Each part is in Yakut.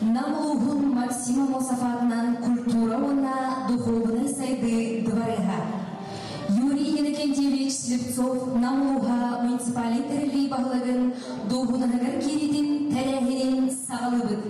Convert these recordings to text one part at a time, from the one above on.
Нам улууһун Максим Аммосов аатынан культура уонна духуобунай сайдыы дыбарыаһа. Юрий Иннокентьевич Слепцов Нам улууһа муниципальнай тэриллии баһылыгын дуоһунаһыгар киириитин тэрээһинин саҕалыыбыт.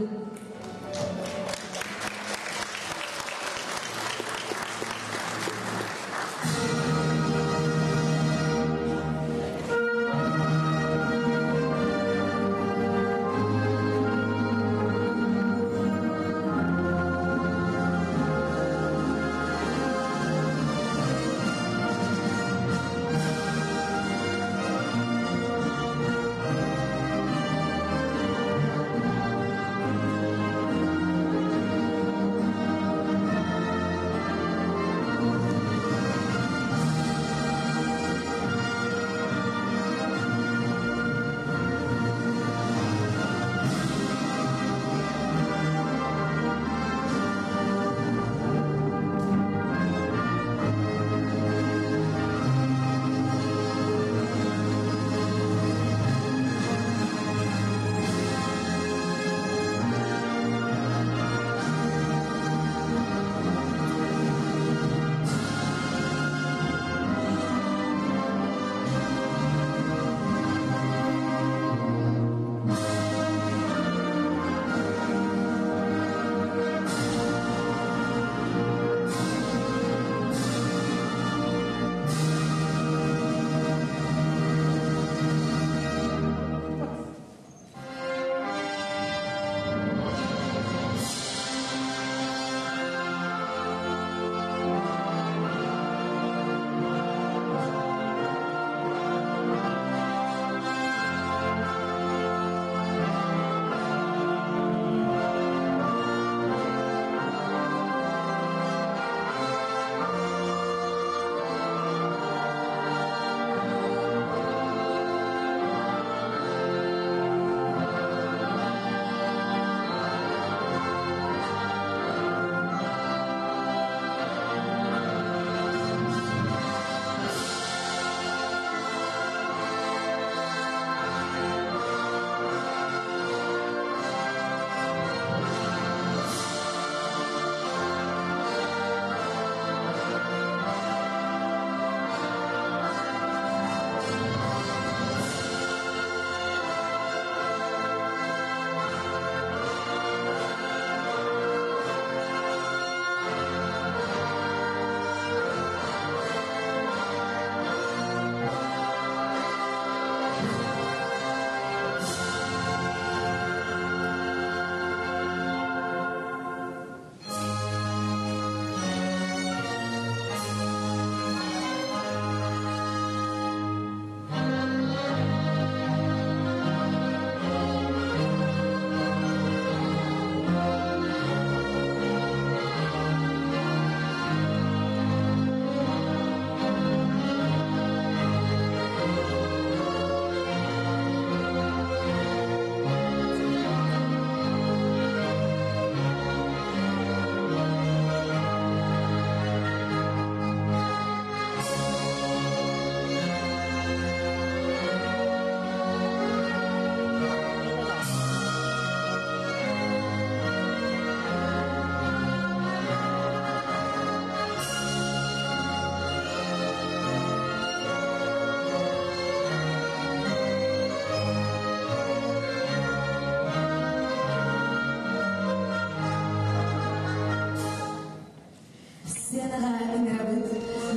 Сценаҕа ыҥырабыт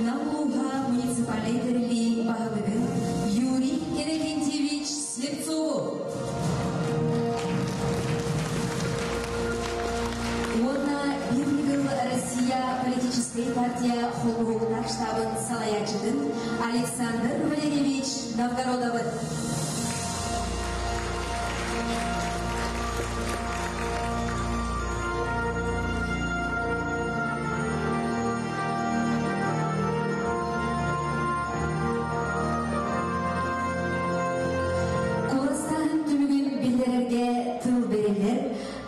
Нам улууһа муниципальнай тэриллии баһылыгын Юрий Иннокентьевич Слепцову. Уонна Биир ньыгыл Россия политическай партия холбоһуктаах штабын салайааччытын Александр Валерьевич Новгородовы. Куоластааһын түмүгүн биллэрэргэ тыл бэриллэр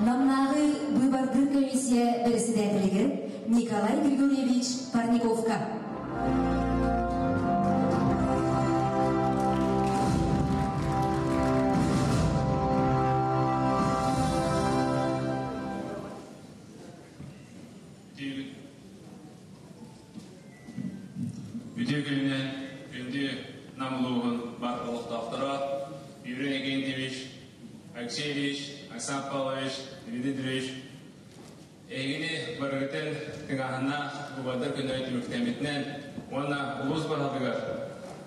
Намнааҕы быыбардыыр комиссия бэрэссэдээтэлигэр Николай Григорьевич Парниковка. Алексей Ильич, Александр Павлович, Дмитрий Дмитриевич, эһигини барыгытын тыҥааһыннаах быыбардар күннэрэ түмүктэммитинэн уонна улуус баһылыгар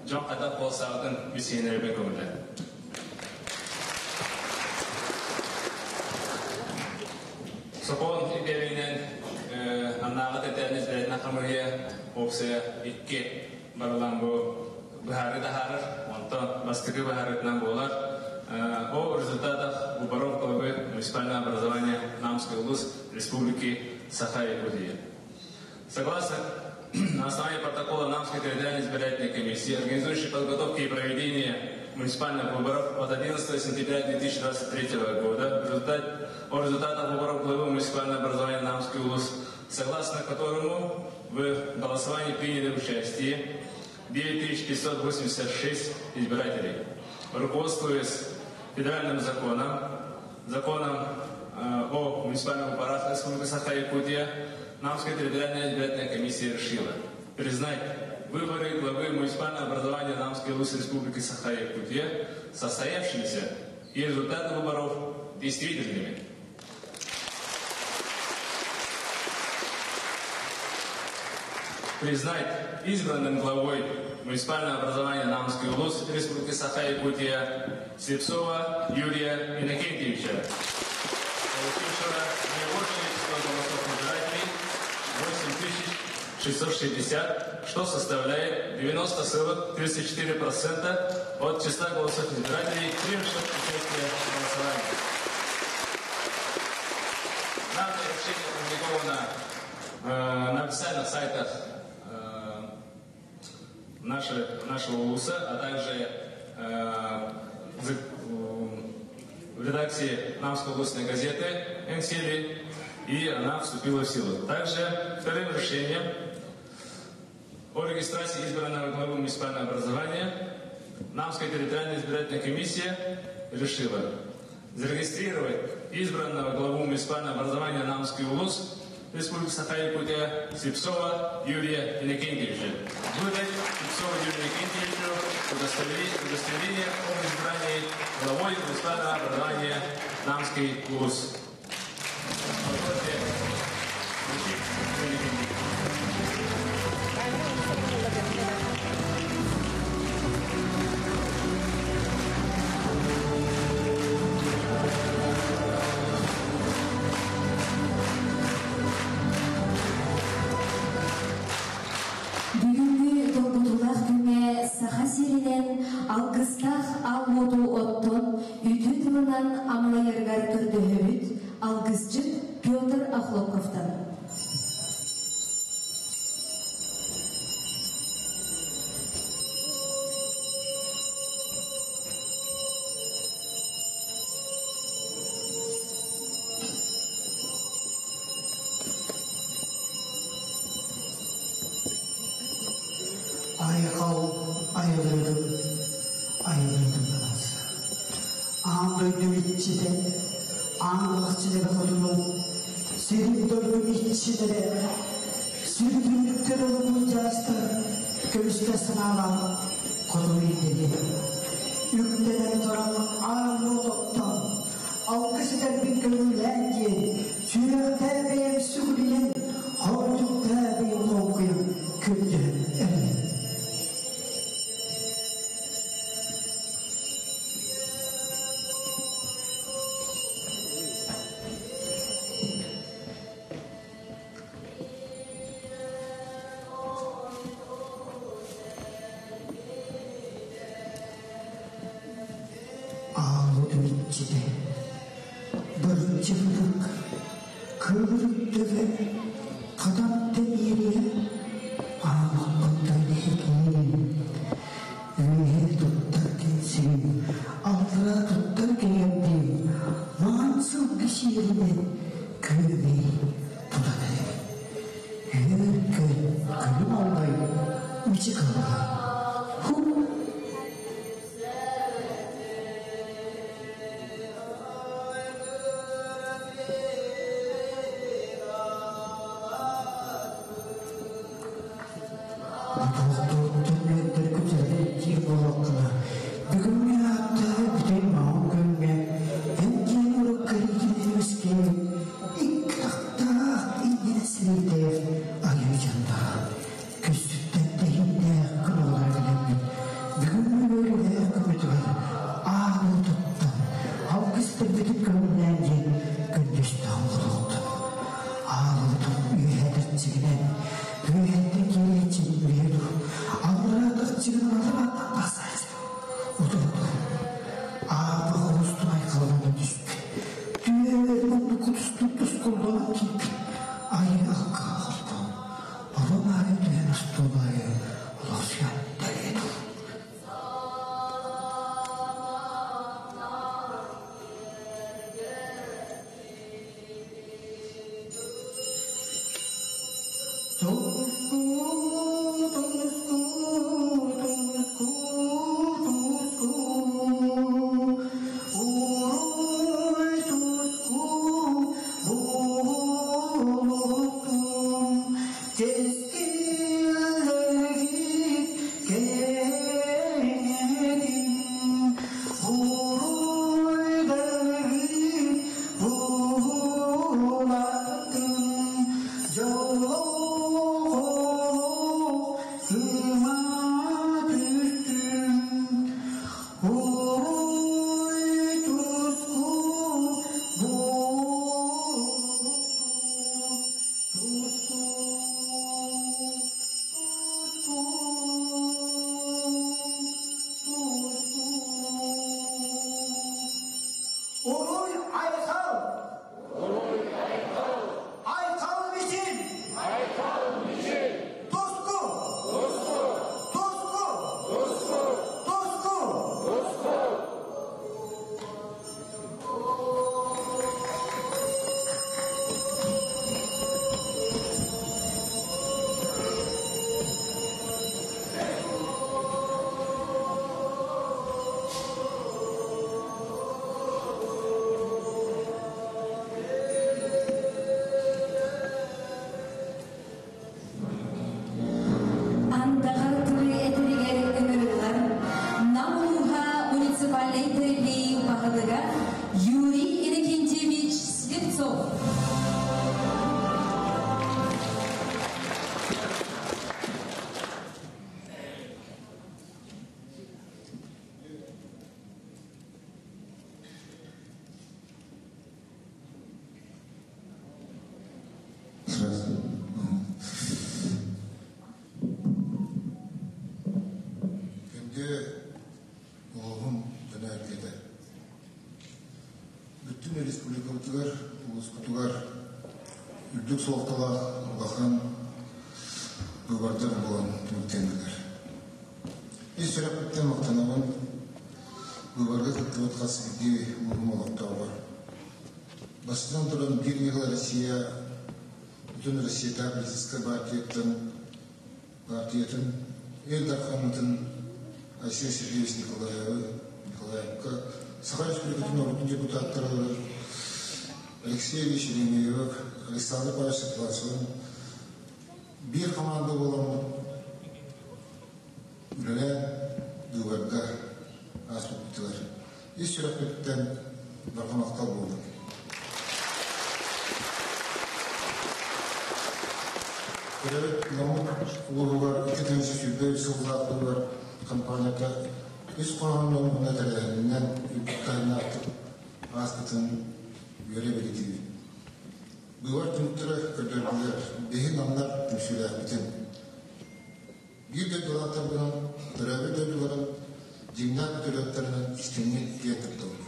дьон хатах буолсаабытын билсиһиннэрэрбэр көҥүллэр. Сокуон ирдэбилинэн аннааҕы тэтээни избирательнай хамыыһыйа опция икки барылан бу быһаарыы таһаарар, онтон бастакы быһаарыытынан буолар о результатах выборов главы муниципального образования Намской улус Республики Саха-Якутия. Согласно на основании протокола Намской территориальной избирательной комиссии, организующей подготовку и проведение муниципальных выборов от 11 сентября 2023 года, о результатах выборов главы муниципального образования Намский улус, согласно которому в голосовании приняли участие 9586 избирателей. Руководствуясь федеральным законом, законом о муниципальных выборах Республики Саха-Якутия, Намская территориальная избирательная комиссия решила признать выборы главы муниципального образования Намской Улус Республики Саха-Якутия состоявшимися и результаты выборов действительными. Признать избранным главой муниципального образования Намский улус Республики Саха-Якутия Слепцова Юрия Иннокентьевича, получившего наибольшее число голосов избирателей 8660, что составляет 90,34% от числа голосов избирателей, принявших участие в голосовании. Данное решение опубликовано на официальных сайтах нашего УЛУСа, а также в редакции Намской областной газеты «Энсели», и она вступила в силу. Также вторым решением о регистрации избранного главы муниципального образования Намская территориальная избирательная комиссия решила зарегистрировать избранного главу муниципального образования Намский улус Республики Саха-Якутия Слепцова Юрия Иннокентьевича. Выдать Слепцову Юрию Иннокентьевичу удостоверение об избрании главой муниципального образования Намский улус. Позвольте вручить Юрию Иннокентьевичу. Бүгүҥҥү долгутуулаах күҥҥэ Саха сиринэн алгыстаах аал уоту оттон, үтүө тылынан амалайарыгар көрдөһөбүт алгысчыт Петр Охлопковтан. Айхал айылыытын айылыытын талааса. Аан дойду иччитэ, аан лахчилэрэ хотуну, сирин дойду иччилэрэ, сүрдүннүктэр олугун дьаастар, көмүскэ санаалаах хотуну ирдэбил. Үктэнэн туран аан уот оттон, алгыс этэрбин көҥүлээн диэн, сүрэхтээ бэйэм сүгүрүйэн, хордуктаа бэйэм хоҥкуйан көрдөһөн эрэбин. Аалытым иччитэ, бырчык кыырык төбө, хатан тэбиэриэ, аалыккыттан иһикиин, үөһэ туттар кэнсин, аллара туттар кэҥэрдиин, маҥан сылгы сиэринэн күөмэй тутан эрэбин. Үөр-көт күлүм аллай мичик аллай. Ху! Ботуохтууттан үөрдэр күтэргэ диир буоллаххына, бүгүҥҥү ааттаах бүтэй маҥан күҥҥэ Туску, туску, туску, туску, уруй туску буолуохтун, кэскиллэргит кэҥэтин, уруйдаргыт буолатын, дьоллоох олох сыма түстүн. Уруй туску буолуохтун, туску, туску, туску. Уруй Айхал! Айхал Мичил! Туску! Туску! Туску! Андаҕар тылы этэригэр ыҥырыллар Нам улууһа муниципальнай тэриллии баһылыга Юрий Иннокентьевич Слепцов. Здравствуйте. Күндү улууһум дьоно-сэргэтэ! Бүттүүн республикабытыгар, улууспутугар үрдүк суолталаах улахан быыбардар буолан түмүктэннилэр. Ис сүрэхпиттэн махтанабын быыбарга кыттыбыт хас биирдии улууһум олохтооҕор. Бастатан туран, биир ньыгыл Россия бүтүн Россиятааҕы политическай партияттан партиятын Ил Дархаммытын Айсен Сергеевич Николаевы, Николаевка, Саха Республикатын норуотун депутаттара Алексей Ильич Еремеевых, Александр Павлович Атласовын биир команда буоламмыт үлэлээн быыбарга ааспыппытыгар ис сүрэхпиттэн барҕа махтал буоллун. Төрөөбүт Намыт улууһугар 2023 сыллаах быыбар хампаанньата үс хоһоонунан уонна тэрээһининэн үрдүк таһымнаахтык ааспытын үөрэ бэлиэтиибит. Быыбар түмүктэрэ көрдөрдүлэр, биһи намнар түмсүүлээхпитин. Биир дойдулаахтарбынан, төрөөбүт дойдуларын дьиҥнээх патриоттарынан истиҥник киэн туттабыт.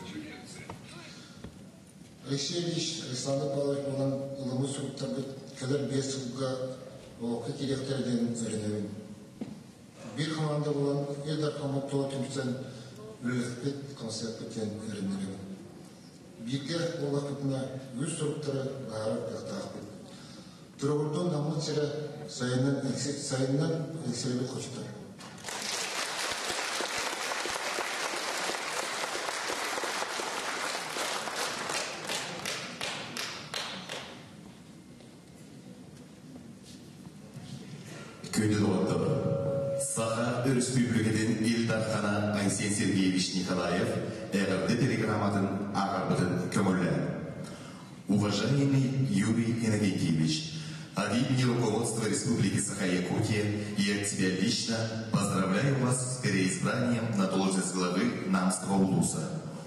Алексей Ильич, Александр Павлович буолан ылыммыт суруктарбыт кэлэр 5 сылга олоххо киириэхтэрэ диэн эрэнэбин. Биир хамаанда буолан Ил Дархаммыт тула түмсэн үлэлэспит, хамсыахпыт диэн эрэннэрэбин. Бииргэ буоллахпытына үгүс суруктары быһаарар кыахтаахпыт. Туругурдун Наммыт сирэ сайыннан сайыннан эксэрэбит хочотор. Күндү доҕоттор! Саха Өрөспүүбүлүкэтин Ил Дархана Айсен Сергеевич Николаев эҕэрдэ телеграмматын ааҕарбытын көҥүллээн. Уважаемый Юрий Иннокентьевич, от имени руководства Республики Саха-Якутия и от себя лично поздравляю вас с переизбранием на должность главы Намского улуса.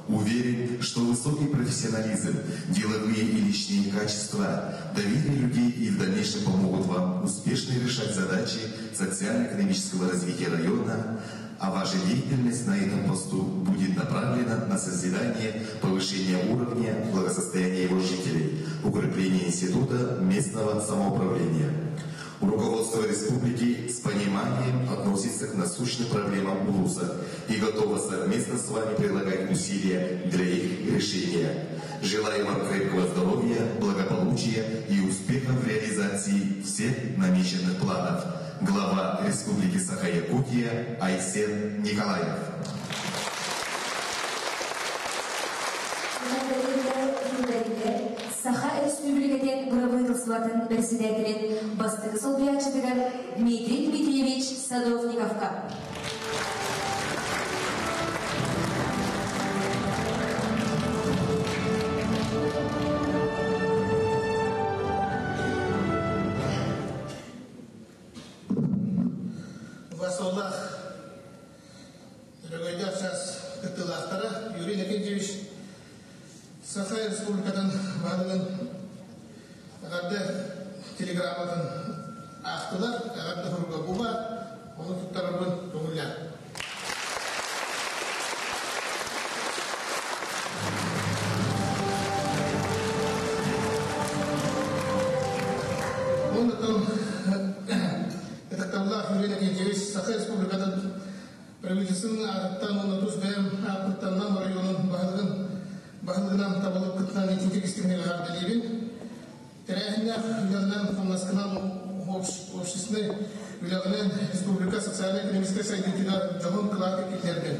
Уверен, что высокий профессионализм, деловые и личные качества, доверие людей и в дальнейшем помогут вам успешно решать задачи социально-экономического развития района, а ваша деятельность на этом посту будет направлена на созидание, повышение уровня благосостояния его жителей, укрепление института местного самоуправления. Руководство республики с пониманием относится к насущным проблемам Улуса и готово совместно с вами прилагать усилия для их решения. Желаю вам крепкого здоровья, благополучия и успехов в реализации всех намеченных планов. Глава Республики Саха-Якутия Айсен Николаев. Саха Өрөспүүбүлүкэтин бырабыыталыстыбатын бэрэссэдээтэлин бастакы солбуйааччытыгар Дмитрий Дмитриевич Садовниковка. Васоллах Өрөгөйдөөх саас кыттыылаахтара Юрий Иннокентьевич Саха Республикатын баһылыгын эҕэрдэ телеграмматын аахтылар, эҕэрдэ суруга бу баар, ону туттарарбын көҥүллээн. Онтон ытыктабыллаах Юрий Иннокентьевич Саха Республикатын Правительствотын аатыттан уонна тус бэйэм ааппыттан Нам оройуонун баһылыгын баһылыгынан табылыккытынан итиитик истиҥник эҕэрдэлиибин. Тэрээһиннээх үлэҕинэн хамнаскынан общественнай үлэҕинэн республика социальнай-экономическай сайдыытыгар дьоһун кылааты киллэрдин.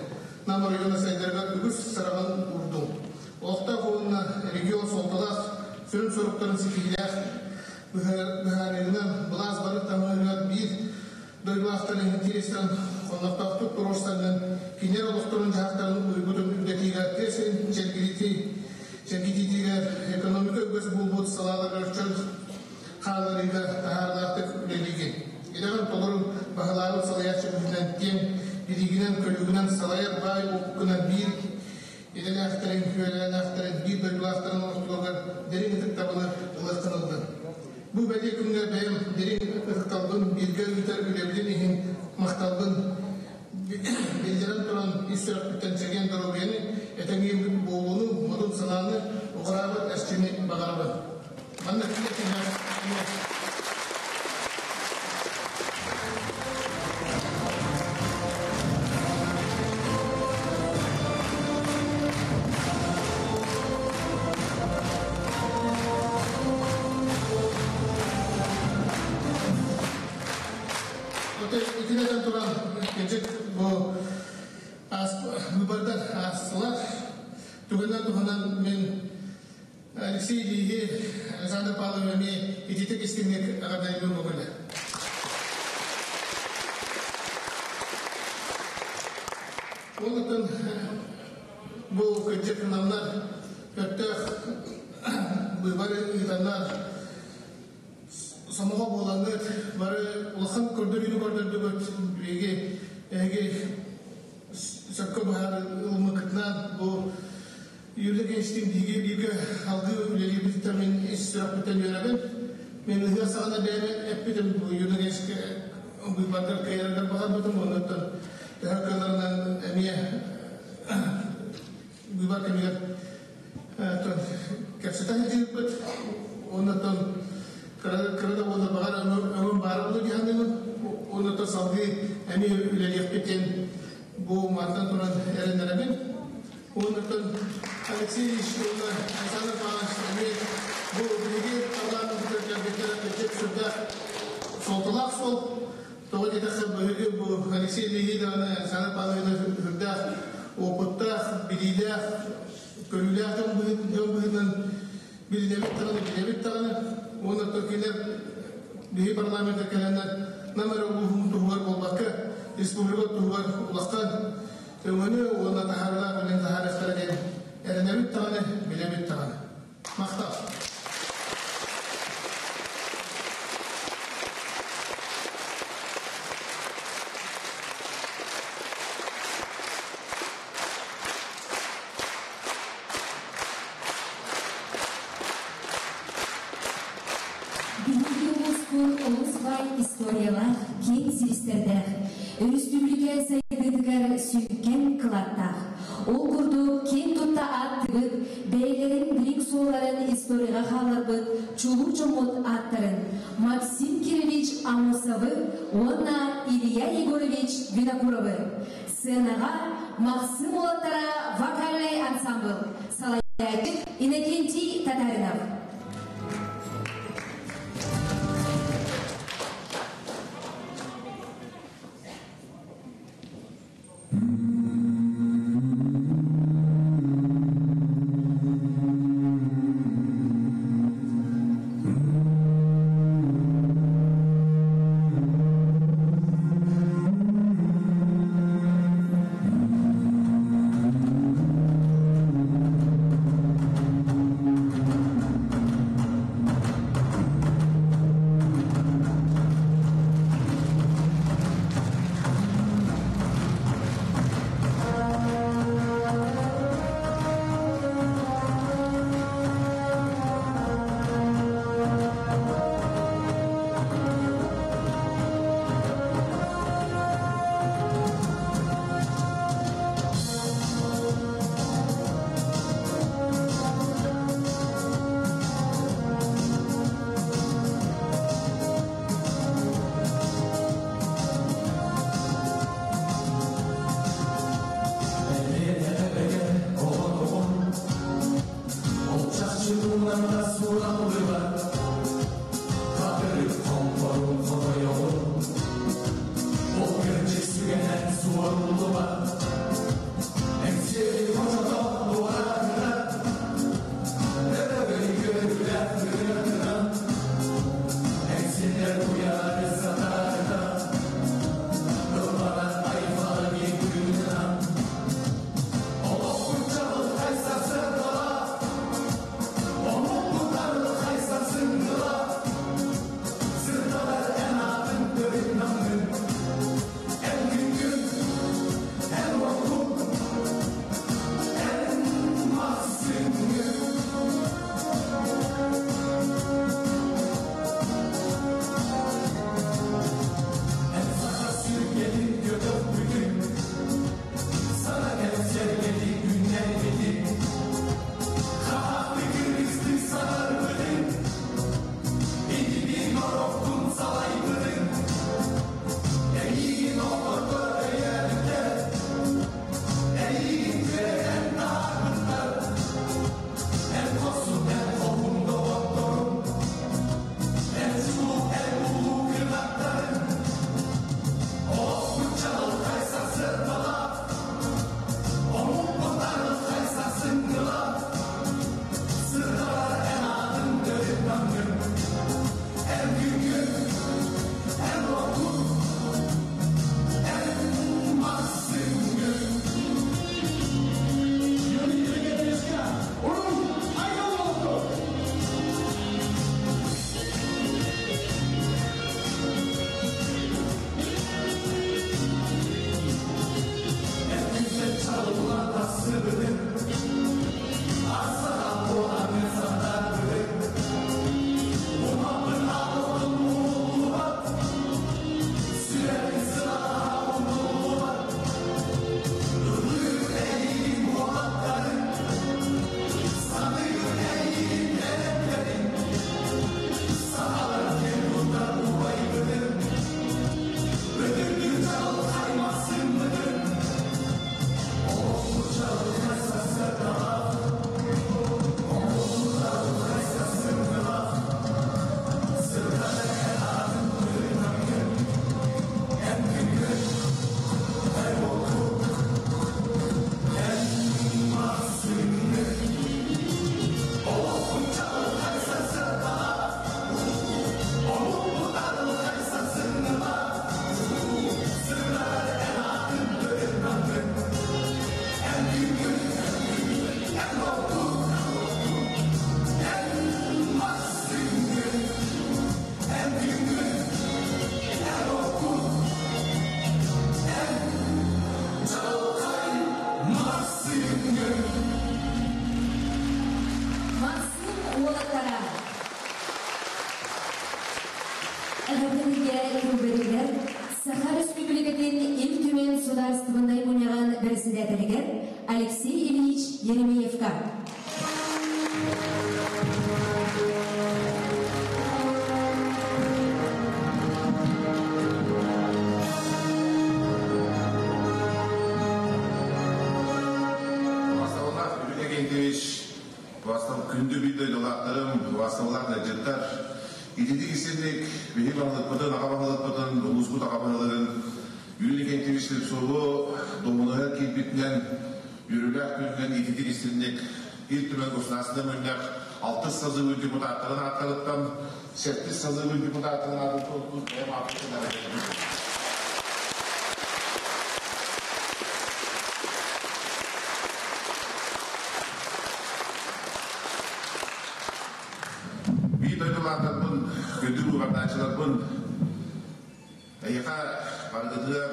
Нам оройуона сайдарыгар үгүс сыраҕын уурдуҥ. Олохтоох уонна регион суолталаах сүрүн соруктарын ситиһиилээх быһаарыынан былаас бары таһымыгар биир дойдулаахтарын интириэстэрин хоннохтоохтук туруорсарынан кинилэр олохторун-дьаһахтарын уйгутун үрдэтиигэ тыа сирин чэлгитиитигэр экономика үгэс буолбут салааларыгар чөл хаалларыыга таһаарыылаахтык үлэлиигин. Идэҕин толору баһылаабыт салайааччы быһыытынан киэҥ билиигинэн-көрүүгүнэн салайар баай уопуккунан биир идэлээхтэрин, үөлээнээхтэрин, биир дойдулаахтарын ортолоругар дириҥ ытыктабылы ылыаххын ыллын. Бу бэлиэ күҥҥэ бэйэм дириҥ ытыкталбын бииргэ ыытар үлэбитин иһин махталбын биллэрэн туран ис сүрэхпиттэн чэгиэн доруобуйаны, этэҥҥэ буолууну, модун санааны, уҕараабыт эрчими баҕарабын. Манна киһи Итинэн туран, кэчик бу выбордар аастылар. Тугунан туһунан мин Алексей Ильич, Александр Павлович эмиэ ититик истиҥник эҕэрдэлиибин бугуля. Онтон бу кырдьык намнар өттөөх быыбар ыытаннар сомоҕо буолаҥҥыт бары улахан көрдөрүүнү көрдөрдүгүт биһиги эһиги сөпкө быһаарылмыккытынан бу Юрий Кенштин биһиги бииргэ алгыы үлэлиирбититтэн мин ис сүрэхпиттэн үөрэбин. Мин ыһыах саҕана бэйэм эппитим бу Юрий Кеншке быыбардар кыайарыгар баҕарбытым оннуттан төһө кыалларынан эмиэ быыбар кэмигэр кэпсэтэ сылдьыбыппыт. Оннуттан кыра да буоллар баҕар өҥөм баара буолуо дии саныыбын. Оннуттан салгыы эмиэ үлэлиэхпит диэн бу мантан туран эрэннэрэбин. Онтон Алексей Ильич уонна Александр Павлович эмиэ бу биһиги парламентыгар кэлбиттэрэ кырдьык сүрдээх суолталаах суол. Тоҕо диэтэххэ, биһиги бу Алексей Ильич даҕаны Александр Павлович сүрдээх опыттаах, билиилээх, көрүүлээх дьон быһыытынан билинэбит даҕаны, билэбит даҕаны. Уонна кинилэр биһиги парламентка кэлэннэр Нам эрэ улууһун туһугар буолбакка, республика туһугар улахан Өҥөнү уонна таһаарыылаах үлэни таһаарыахтара диэн эрэнэбит даҕаны, билэбит даҕаны. Махтал! Биһиги улууспут олус баай историялаах, киэҥ силистэрдээх, өрөспүүбүлүкэ сайдыытыгар сүҥкэн кылааттаах. Ол курдук, киэн тутта ааттыыбыт, бэйэлэрин дириҥ суолларын историяҕа хаалларбыт чулуу дьоммут ааттарын Максим Кирович Аммосовы уонна Илья Егорович Винокуровы сценаҕа Махсым уолаттара вокальнай ансамбыл салайар. Иннокентий Татаринов. Максим уолаттара. Эҕэрдэлэргэ күрбэтигэр Саха Республикатын Ил Түмэн Судаарыстыбаннай Мунньаҕын бэрэссэдээтэлигэр Алексей Ильич Еремеевка. Масталлах Юрий Леонидович. Бастан күндү биир дойдулаахтарым, басталлаах ыалдьыттар, ититик истинник биһи баһылыкпытын, аҕа баһылыкпытын, улууспут аҕа баһылыгын Юрий Никитич Слепцову дуоһунаһыгар киирбитинэн үөрүүлээх күнүнэн ититик истинник Ил Түмэн Государственнай Мунньах алтыс созывын депутаттарын ааттарыттан сэттис созывын депутаттарын аатыттан бэйэм ааппыттан эҕэрдэлиибин. Биир дойдулаахтарбын, күндү быыбардааччыларбын, эһиэхэ барыгытыгар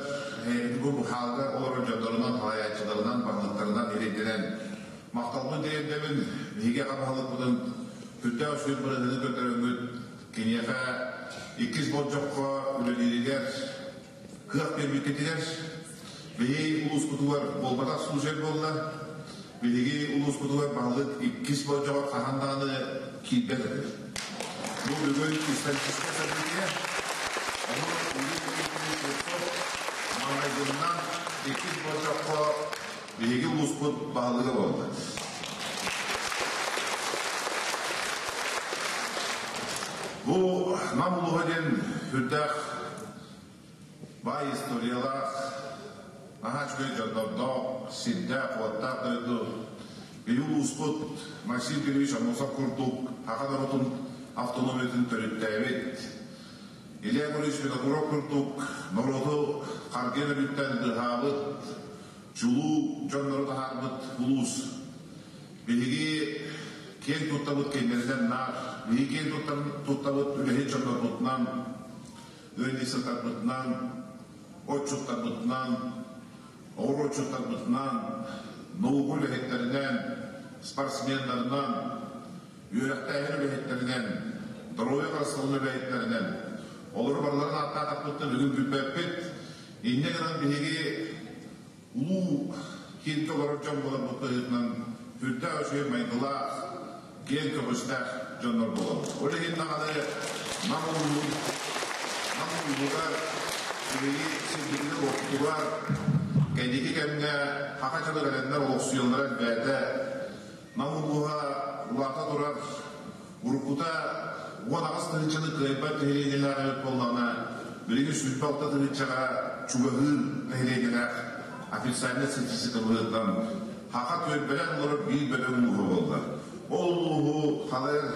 эһиги бу хаалга олорор дьоннорунан, салайааччыларынан, баһылыктарынан ирэйдэнэн махталбын тириэрдэбин. Биһиги аҕа баһылыкпытын сүрдээх үчүгэй бырыһыаны көрдөрөммүт, киниэхэ иккис болдьоххо үлэлииригэр кыах биэрбиккитигэр биһи улууспутугар буолбатах случай буолла. Биһиги улууспутугар баһылык иккис болдьоҕор хаһан даҕаны киирбэт этэ. Бу бүгүн историческай событие. Ону Юрий Никитич Слепцов маҥнайгыннан иккис болдьоххо биһиги улууспут баһылыга буолла. Бу Нам улууһа диэн сүрдээх баай историялаах, наһаа үчүгэй дьоннордоох, сирдээх-уоттаах дойду. Биһи улууспут Максим Кириллович Аммосов курдук саха норуотун автономиятын төрүттээбит, Илья Егорович Винокуров курдук норуоту харгыйан өлүүттэн быыһаабыт, чулуу дьоннору таһаарбыт улуус. Биһиги киэн туттабыт кинилэринэн наар, биһиги киэн туттабыт үлэһит дьоннорбутунан, ыанньыксыттарбытынан, отчуттарбытынан, оҕуруотчуттарбытынан, наука үлэһиттэринэн, спортсменнарынан, үөрэхтээһин үлэһиттэринэн, доруобуйа харыстабылын үлэһиттэринэн олору барыларын ааттаатахпытына бүгүн бүппэппит. Инньэ гынан биһиги улуу киингэ олорор дьон буоларбыт быһыытынан сүрдээх үчүгэй майгылаах, киэҥ көҕүстээх дьоннор буолабыт. Ол иһин даҕаны Нам улууһун Нам улууһугар биһиги сирбитигэр-уоппутугар кэнники кэмҥэ саха дьоно кэлэннэр олохсуйаллара элбээтэ. Нам улууһа улаата турар уруккута 18 тыһыынчаны кыайбат нэһилиэнньэлээх эбит буоллаҕына, билигин 26 тыһыынчаҕа чугаһыыр нэһилиэнньэлээх официальнай статистика быһыытынан Хаха түөлбэлээн олорор биир бөдөҥ улууһа буолла. Ол улууһу халайар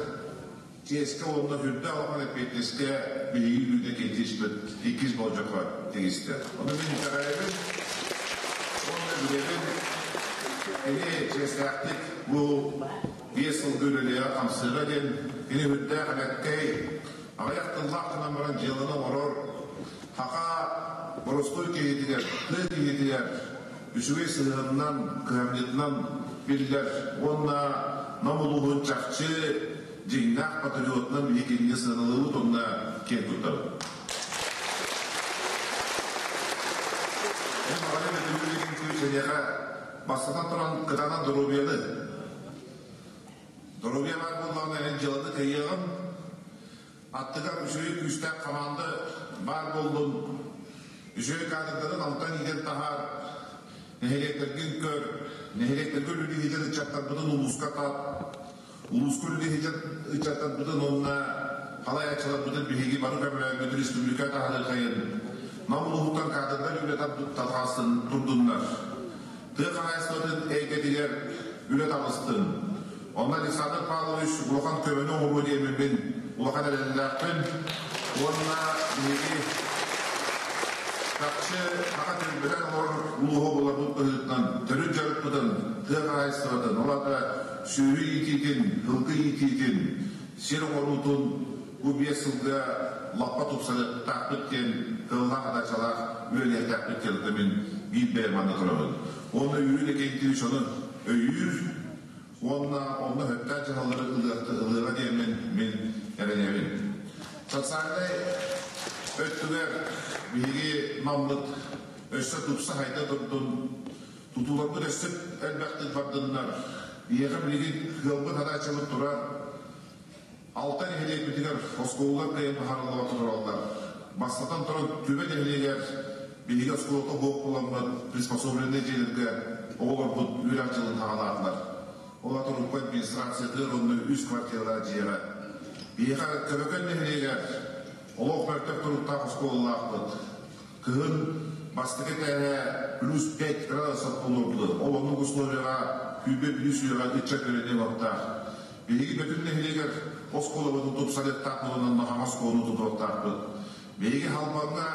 чиэскэ уонна сүрдээх улахан эппиэтинэскэ биһиги үүнэ кэлтиспит иккис болдьоххо тигистэ. Ону мин итэҕэйэбин уонна билэбин кини чиэстээхтик бу 5 сылга үлэлиэҕэ-хамсыаҕа диэн кини үрдээх элэккэй, аҕыйах тыллаах гынан баран дьыаланы оҥорор, саха боростуой киһитигэр, тыа киһитигэр үчүгэй сыһыанынан, кыһамньытынан биллэр уонна Нам улууһун чахчы дьиҥнээх патриотунан биһиги кинини сыаналыыбыт уонна киэн туттабыт. Мин баҕарым этим күүс эйиэхэ бастатан туран кытаанах доруобуйаны. Доруобуйа баар буоллаҕына эн дьыаланы кыайыаҕын, аттыгар үчүгэй күүстээх хамаанда баар буоллун, үчүгэй кадрдарын алтан иитэн таһаар, нэһилиэктэргин көр, нэһилиэктэргэ үлэлиһитэр ыччаттарбытын улууска тат, улууска үлэлиһитэр ыччаттарбытын уонна халайааччыларбытын биһиги бары көмөлөөммүт республика таһаарыахайын, Нам улууһуттан кадрдар үлэ тарҕастын турдуннар. Тыа хаһаайыстыбатын эйгэтигэр үлэ таҕыстын. Онно Александр Павлович улахан көмөнү оҥоруо диэммин улахан эрэллээхпин уонна биһиги чахчы саха түөлбэлээн олорор улууһа буоларбыт быһыытынан төрүт дьарыкпытын, тыа хаһаайыстыбатын, ол аата сүөһү иитиитин, сылгы иитиитин, сир оҥоруутун бу 5 сылга лаппа тупсарыахтаахпыт диэн тыллаах адачалаах үлэлиэхтээхпит диэн мин биир бэйэм манна турабын. Уонна Юрий Иннокентьевич ону өйүүр уонна онно сөптөөх дьаһаллары ылыаҕа диэммин мин эрэнэбин. Социальнай өттүгэр биһиги Наммыт өссө тупса хайда турдун, тутууларбыт өссө элбэхтик бардыннар. Биһиэхэ билигин ыалбыт адаачабыт турар. Алта нэһилиэкпитигэр оскуолалар кыайан быһаарыллыбакка тураллар. Бастатан туран, Түбэ нэһилиэгэр биһиги оскуолата суох буоламмыт приспособленнай дьиэлэргэ оҕолорбут үөрэх дьылын саҕалаатылар. Ол атын урукку администрациятыгар уонна үс квартиралаах дьиэҕэ. Биһиэхэ Көбөкөн нэһилиэгэр олох мөлтөх туруктаах оскуолалаахпыт. Кыһын бастакы этээһэ плюс 5 градусов буолуорду. Ол оннук условияҕа күүбэ плюс үөҕэ ыччат үөрэниэ уохтаах. Биһиги Бөтүн нэһилиэгэр оскуолабытын тупсарыахтаахпыт уонна хаҥас оскуоланы тутуохтаахпыт. Биһиги Халбаҥҥа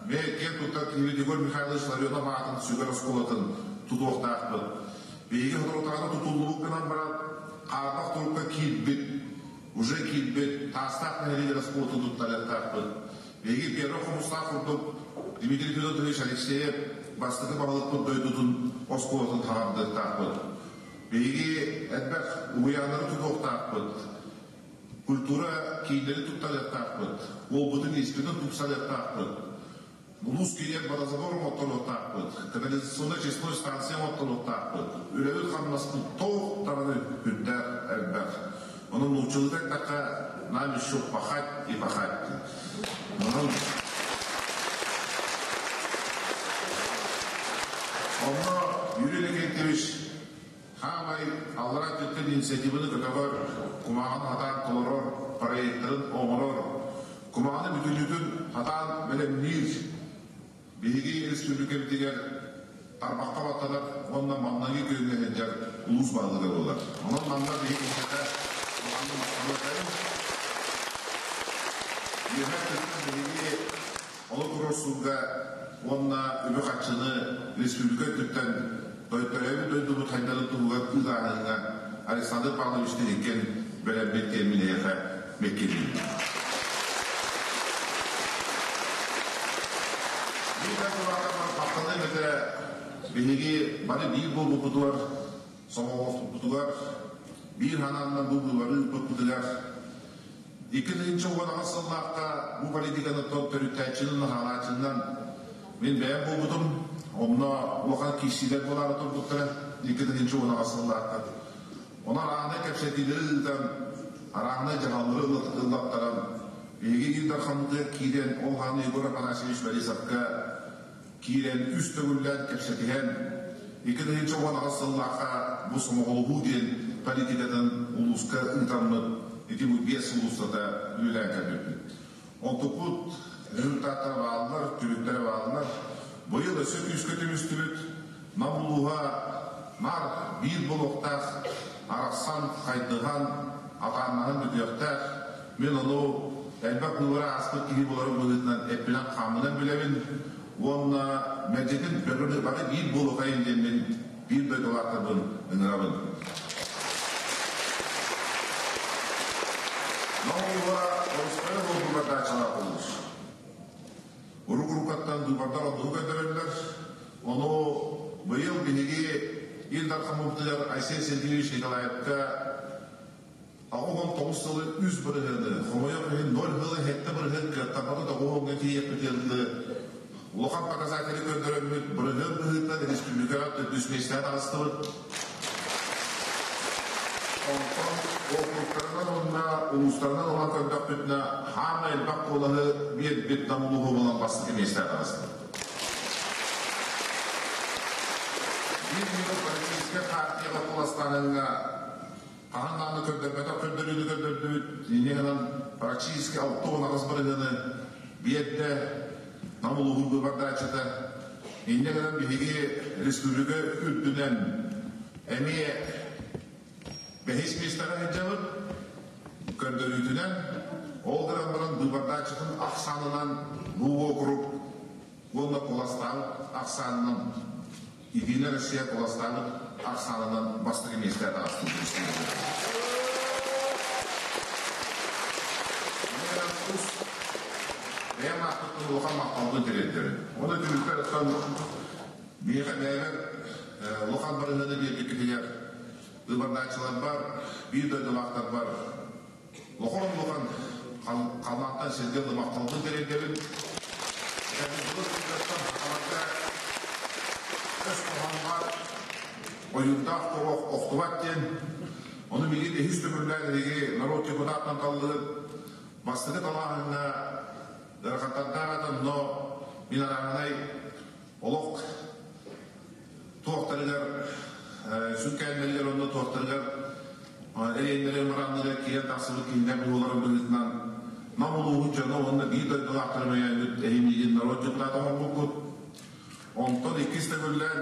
мэ киэн туттар киһибит Егор Михайлович Ларионов аатын сүгэр оскуолатын тутуохтаахпыт. Биһиги соторутааҕыта тутуллубут гынан баран, хаарбах турукка киирбит, уже киирбит Таастаах нэһилиэгэр оскуолатын туттарыахтаахпыт. Биһиги Первый Хомустаах курдук Дмитрий Федотович Алексеев бастакы баһылыкпыт дойдутун оскуолатын хаҥардыахтаахпыт. Биһиги элбэх уһуйааннары тутуохтаахпыт, культура кииннэрин туттарыахтаахпыт, уолбутун-ииспитин тупсарыахтаахпыт, улуус киинигэр водозабор оҥотторуохтаахпыт, канализационнай-очистной станция оҥотторуохтаахпыт, үлэбит-хамнаспыт туох даҕаны үрдээх элбэх. Онон нууччалыыта эттэххэ, нам еще пахать и пахать. Онон Онно Юрий Иннокентьевич хаамай аллараа өттүттэн инициативаны көтөҕөр, кумааҕыны хатаан толорор, проектарын оҥорор, кумааҕыны бүтүннүүтүн хатаан бэлэмниир биһиги республикабытыгар тарбахха баттанар уонна маҥнайгы күөҥҥэ сылдьар улуус баһылыга буолар. Онон манна биһиги киниэхэ улаханнык махтаныахайын. Үөһээ өттүттэн биһиги ону туруорсууга уонна үбү-харчыны республика өттүттэн төрөөбүт дойдубут хайдарын туһугар ыытааһыҥҥа Александр Павлович Тиникин бэлэммит диэн эйиэхэ меккелиибин. Биир дойдулаахтарбар махтаныам этэ биһиги бары биир буолбуппутугар, сомоҕолоспуппутугар, биир санааннан бу быыбары ыыппыппытыгар 2018 сыллаахха бу политиканы төрүттээччинэн, хаалааччынан мин бэйэм буолбутум. Онно улахан киирсиилэр буолаары турбуттара 2018 сыллаахха. Онон аанай кэпсэтиилэри ыытан, арааһынай дьаһаллары ыллаттаран, биһиги Ил Дархаммытыгар киирэн, ол хааны Егор Афанасьевич Борисовка киирэн үс төгүллээн кэпсэтиһэн, 2018 сыллаахха бу сомоҕолоһуу диэн политикатын улууска ыытаммыт, ити бу 5 сыл устата үлэлээн кэлбиппит. Онтукпут результаттара бааллар, түмүктэрэ бааллар. Быйыл өссө күүскэ түмүстүбүт. Нам улууһа наар биир буолуохтаах, арахсан, хайдыһан, атааннаһан бүтүөхтээх. Мин ону элбэх быыбары ааспыт киһи буоларым быһыытынан эппинэн-хааммынан билэбин уонна мэлдьитин бары биир буолуохайын диэммин биир дойдулаахтарбын ыҥырабын. Нам улууһа Орускайа буолбугар даачалаах улуус. Урук-уруккаттан быыбардар оннугу көрдөрөллөр. Ону быйыл биһиги Ил Дархаммытыгар Айсен Сергеевич Николаевка 89 сылы үс бырыһыаны, хомойуох иһин ноль сылы сэттэ бырыһыан кыаттарбаты тоҕуһуоҥҥа тиийиэхпитин улахан показатели көрдөрөммүт бырыһыан быһыытынан республикаҕа төрдүс миэстэҕэ таҕыстыбыт. Онтон округтарынан уонна улуустарынан ылан көрдөхпүтүнэ, хаамай элбэх куолаһы биэрбит Нам улууһу булан бастакы миэстэҕэ таҕыстыбыт. Биир ньыгыл политическай партияҕа куоластааһыҥҥа хаһан даҕаны көрдөрбөтөх көрдөрүүнү көрдөрдүбүт. Инньэ гынан практически 68 бырыһыаны биэрдэ Нам улууһун быыбардааччыта. Инньэ гынан биһиги республика үрдүнэн эмиэ бэһис миэстэҕэ сылдьабыт. Көрдөрүүтүнэн ол гынан баран быыбардааччытын ахсаанынан бу уокурук уонна куоластаабыт ахсаанынан Единая Россия куоластаабыт ахсаанынан бастакы миэстэҕэ таҕыстыбыт. Бэйэм ааппыттан улахан махталбын тириэрдэбин. Оны түмүкпэр оттон миэхэ бэйэбэр улахан барыһыаны биэрбиккитигэр быыбардааччыларбар, биир дойдулаахтарбар Улахан-улахан халлаантан сиргэ махталбын тириэрдэбин. Былыр сылдьартан сахаларга өс хоһоонугар ойуурдаах тобох охтубат диэн, ону билигин үһүс төгүллээн эһиги норуот депутаттан таллыгыт бастакы талааһыҥҥа ыарахаттардаах этэ, онно мин арааһынай олох туохтарыгар Сүҥкээннэригэр онно туохтарыгар эриэннэри мырааннарыгар киирэн тахсыбыт киһилэр быһыыларын быһыытынан Нам улууһун дьоно уонна биир дойдулаахтарын өйөөбүт эһимиигин норуот депутата оҥорбуккут. Онтон иккис төгүллээн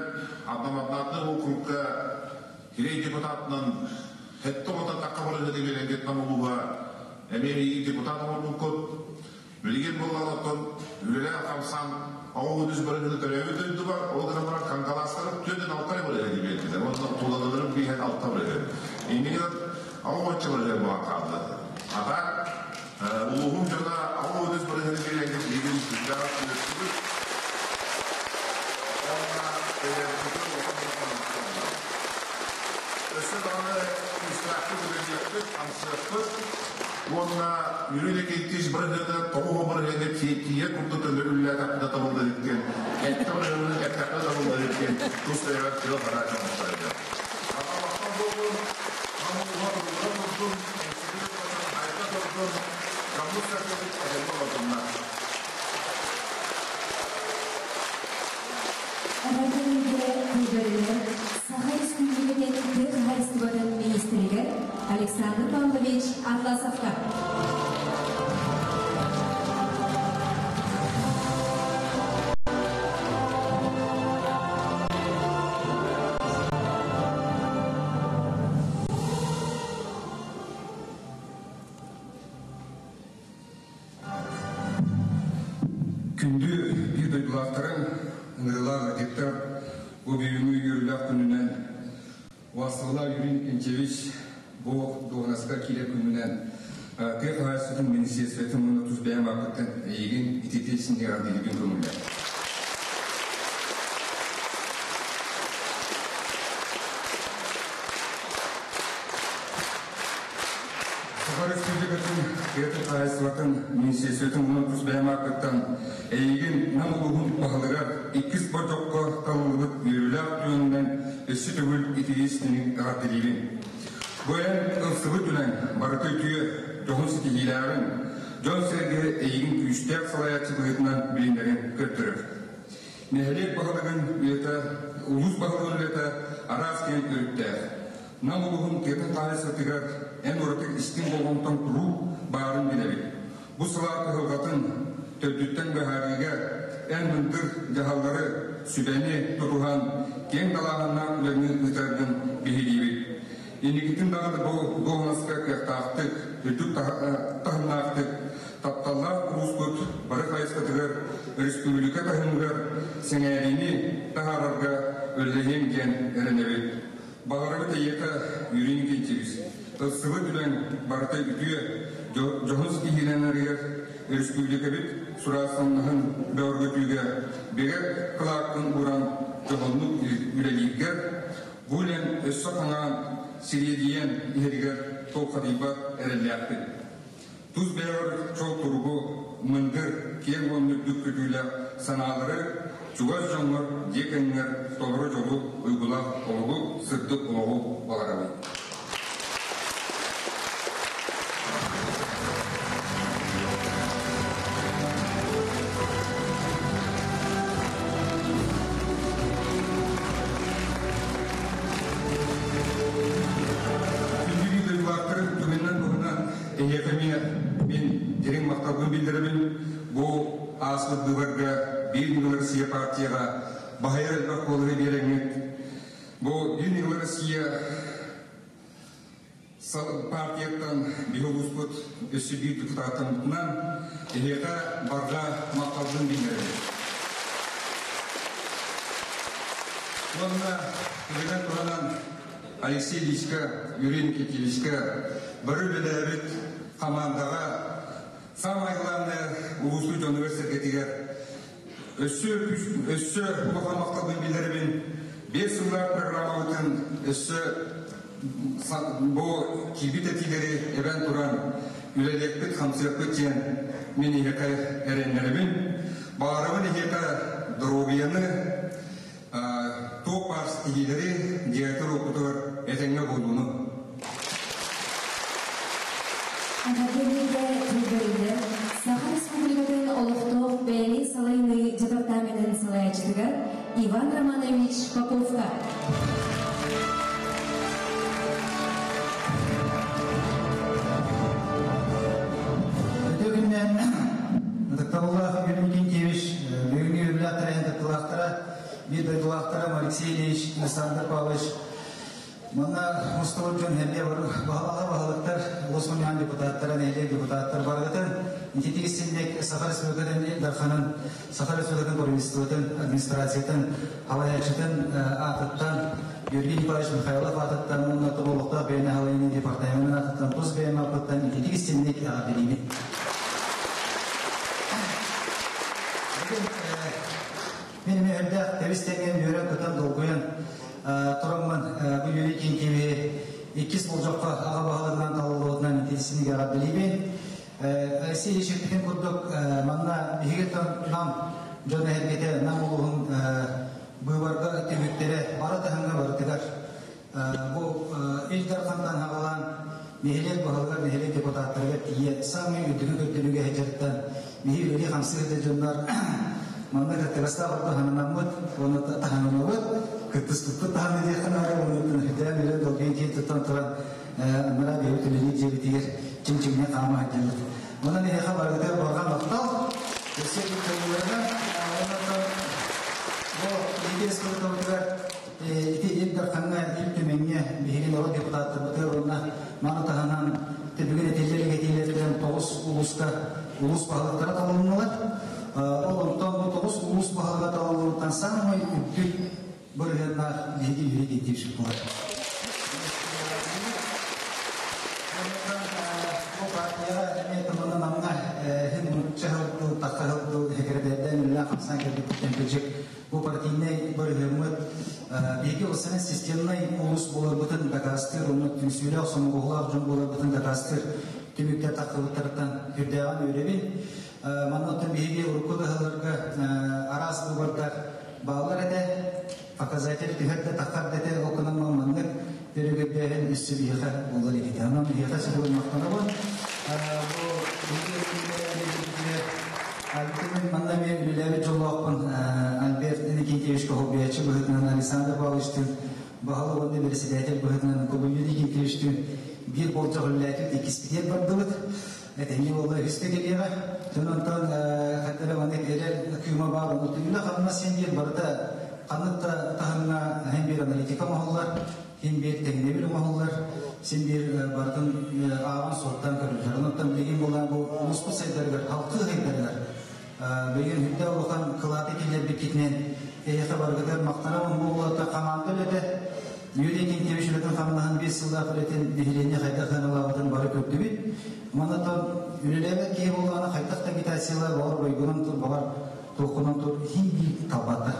одномандатный округка кирей депутатынан хетте оҕото тахха барыһыны биэрэргит Нам улууһа эмиэ миигин депутат оҥорбуккут. Билигин буоллаҕына үлэлээн-хамсаан оҕо үгүс барыһыны төрөөбүт дойдубар, ол гынан баран кангалаастарым түөртэн алта эрэ барыһы биэрдилэр. Уонна тулалыларым бииһэн алта барыһы. Иннигинэн аҕа уонча барыһы буолан хаалла. А так, улууһум дьоно аҕа үгүс барыһыны биэрэргит миигин сүрдээх үөрдүбүт. Уонна Өссө даҕаны күүстээхтик үлэлиэхпит, хамсыахпыт. Уонна Юрий Никитич бырыһыаны тоҕуһу бырыһыаны тиийэ курдук өлөрүллээтэхпинэ табыллар диэн, эттэ бырыһыаны эттэхпинэ табыллар диэн тус бэйэбэр тыал хараа оҥостор. Аҕалахтан буоллун, намууһа туругура турдун, эҥсибит айта турдун, дьоммут сэргэбит эһэллэ олордуннар. Эҕэрдэлииргэ тылбэриллэр Саха Республикатын тыа хаһаайыстыбатын министригэр Александр Павлович Атласовка. Күндү биир дойдулаахтарым, ыҥырыылаах ыалдьыттар, бу бүгүҥҥү үөрүүлээх күнүнэн Васлала Юрий Никитичевич бу дуоһунаска киирэр күнүнэн тыа хаһаайыстыбатын министиэристибэтин уонна тус бэйэм ааппыттан эйигин ититии синньиэҕэрдиирбин көҥүллээх. Саха Республикатын тыатын хаһаайыстыбатын министиэристибэтин уонна тус бэйэм ааппыттан эйигин Нам улууһун баһылыгар иккис болдьоххо талыллыбыт үөрүүлээх түгэнинэн өссө төгүл итии-истиҥник эҕэрдэлиибин. Бу эн ылсыбыт үлэҥ барыта үтүө, дьоһун ситиһиилээҕин, дьон-сэргэ эйигин күүстээх салайааччы быһыытынан билинэрин көрдөрөр. Нэһилиэк баһылыгын үлэтэ, улуус баһылыгын үлэтэ араас киэҥ өрүттээх. Нам улууһун тыатын хаһаайыстыбатыгар эн ураты истиҥ болҕомтоҥ куруук баарын билэбит. Бу салаа кыһалҕатын төрдүттэн быһаарыыга эн мындыр дьаһаллары, сүбэни тутуһан киэҥ далааһыннаах үлэни ыытаргын биһириибит. Инникитин даҕаны бу дуоһунаска кыахтаахтык, үрдүк таһымнаахтык тапталлаах улууспут бары хайысхатыгар республика таһымыгар сэҥээриини таһаарарга үлэлэһиэм диэн эрэнэбит. Баҕарабыт эйиэхэ Юрий Никитич, ылсыбыт үлэҥ барыта үтүө, дьоһун ситиһиилэнэригэр республикабыт сураасаннаһын бөҕөргөтүүгэ бигэ кылааккын ууран дьоһуннук үлэлииргэр, бу үлэҥ өссө хаҥаан, сириэдийэн иһэригэр толхадыйбат эрэллээхпит. Тус бэйэҕэр чол туругу, мындыр, киэҥ уонна үрдүк көтүүлээх санаалары чугас дьоҥҥор, дьиэ кэргэҥҥэр толору дьолу, уйгулаах олоҕу, сырдык олоҕу баҕарабын. Күндү дойдулаахтар түгэнинэн туһунан Эһиэхэ эмиэ мин дириҥ махталбын биллэрэбин. Бу ааспыт быыбарга Биир Ньыгыл Россия партияҕа баһыйар элбэх куолаһы биэрэҥҥит. Бу Биир Ньыгыл Россия партияттан биһи улууспут өссө биир депутаттаммытынан эһиэхэ барҕа махталбын биллэрэбин. Уонна түгэнэн туһанан Алексей Ильичка, Юрий Никитичка бары үлэлээбит хамаандаҕа самое главное улуустуу дьонугар-сэргэтигэр өссө өссө улахан махталбын биллэрэбин. 5 сыллаах программабытын өссө бу киирбит этиилэри эбэн туран үлэлиэхпит, хамсыахпыт диэн мин эһиэхэ эрэннэрэбин. Баҕарабын эһиэхэ доруобуйаны, туох баар ситиһиилэри директор уопутугар этэҥҥэ буолууну. Эҕэрдэлииргэ тылбэриллэр Саха Республикатын олохтоох бэйэни салайыныы департаменын салайааччытыгар Иван Романович Поповка. Александр Павлович, манна мустубут дьон эргэ баһылаҕа баһылыктар, улус мунньаҕын депутаттара, нэһилиэк депутаттар барыгытын ититик истинник Саха Республикатын Ил Дарханын, Саха Республикатын правительствотын, администрациятын халайааччытын аатыттан Георгий Николаевич Михайлов аатыттан уонна тоболохтоох бэйэни халайыныы департаменын аатыттан тус бэйэм ааппыттан ититик истинник эҕэрдэлиибин. Мин эмиэ элбэх тэбис-тэҥҥэ үөрэн-көтөн, долгуйан тураммын бу Юрий Кенкеви иккис болдьоххо аҕа баһылыгынан талыллыбытынан итиисиник эҕэрдэлиибин. Алексей Ильич эппитин курдук, манна биһиги Нам дьон эһэргэтэ Нам улууһун быыбарга түмүктэрэ бары таһымҥа барытыгар бу Ил Дархантан аҕалаан нэһилиэк баһылыгар, нэһилиэк депутаттарыгар тиийэ саамай үрдүкү көрдөрүүгэ сылдьарыттан биһи үлэлии хамсыыр да дьоннор манна кыттыгастаах орто хаһанаммыт уонна таһанаммыт кыттыспыппыт таһаны диэххэ наада уонна үрдээн үлэ долгуйан киэн туттан туран анараа бэйэбит үлэлиир дьиэбитигэр чиҥ-чиҥҥэ хаама сылдьабыт. Онон эһиэхэ барыгытыгар барҕа махтал. Өссө кыттыыларынан уонна бу биһиги республикабытыгар Ити Ил Дархаҥҥа, Ил Түмэҥҥэ биһиги норуот депутаттарбытыгар уонна маны таһынан түбүгүн этиллэр этиилэртэн тоҕус улууска улуус баһылыктара талылыннылар. Ол онтон бу тоҕус улуус баһылыга талыллыбыттан саамай үрдүк бырыһыаннаах биһиги Юрий Гентьевич буолар. Бу партияҕа эмиэ тылынан амна хин нуучча хылдыл, тахха хылдыл, секретарьдан үлэлээн хамсаан кэлбиттэн кыдьык Бу партийнай бырыһыаммыт биһиги ылсанан системнай улуус буоларбытын дакаастыыр, уонна түмсүүлээх, сомоҕолоох дьон буоларбытын дакаастыыр түмүктэр тахсыбыттарыттан сүрдээҕин үөрэбин. Манна оттон биһиги урукку да сылларга араас быыбардар бааллар этэ. Показатель түһэр да таххар да этэ, ол гынан маннык өрөгөйдөөһүн өссө биһиэхэ буолар эбит. Онон биһиэхэ сүрүн махтанабын. Бу биһиги Альберт манна эмиэ үлэлээбит дьоллоохпун Альберт Иннокентьевич Коһобуйаччы быһыытынан Александр Павловичтыын баһылык уонна председатель быһыытынан Юрий Никитичтыын биир болдьох үлэлээтибит, иккиспитигэр бардыбыт. Этэҥҥэ буолла үһүскэ кэлиэҕэ. Дьон онтон хантара маннык эрэл кыыма баар, ону үлэ-хамнас син биир барыта ханнык да таһымҥа һин биир аналитика оҥоһуллар, Син биир тэҥнэбил оҥоһуллар, син биир барытын ааҕан-суоттаан көрүллэр. Онон билигин буолан бу улууспут сайдарыгар, халкыы сайдарыгар билигин үрдэ улахан кылааты киллэрбиккитинэн эһиэхэ барыгытыгар махтанабын. Бу буолата хамаанда үлэтэ. Юрий Никитич үлэтин хамнаһын биэс сыллаах үлэтин нэһилиэнньэ хайдах сыаналаабытын бары көрдүбүт. Манна үлэлээбэт киһи буоллаҕына хайдах да агитациялар баҕар бойгунан тур, баҕар туоххунан тур хин биир талбаттар.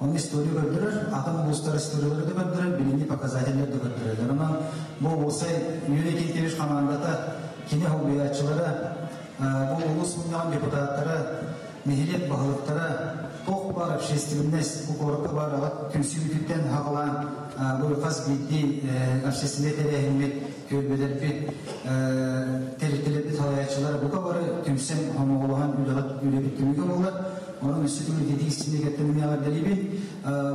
Ону история көрдөрөр, атын улуустар историялары да көрдөрөр, билиҥҥи показателлэр да көрдөрөллөр. Онон бу уопсай Юрий Киркевич хамаандата, кини солбуйааччылара, бу улуус мунньаҕын депутаттара, нэһилиэк баһылыктара, туох баар общественность, бу куоракка баар аҕа түмсүүбүтүттэн хаҕалаан бу хас биирдии общественнай тэрээһиммит, түөлбэлэрбит, тэрилтэлэрбит салайааччылара бука бары түмсэн, хомоҕолоһон үлэбит түмүгэ буолар. Онон өссө түмүк истинигэттэн эҕэрдэлиибин.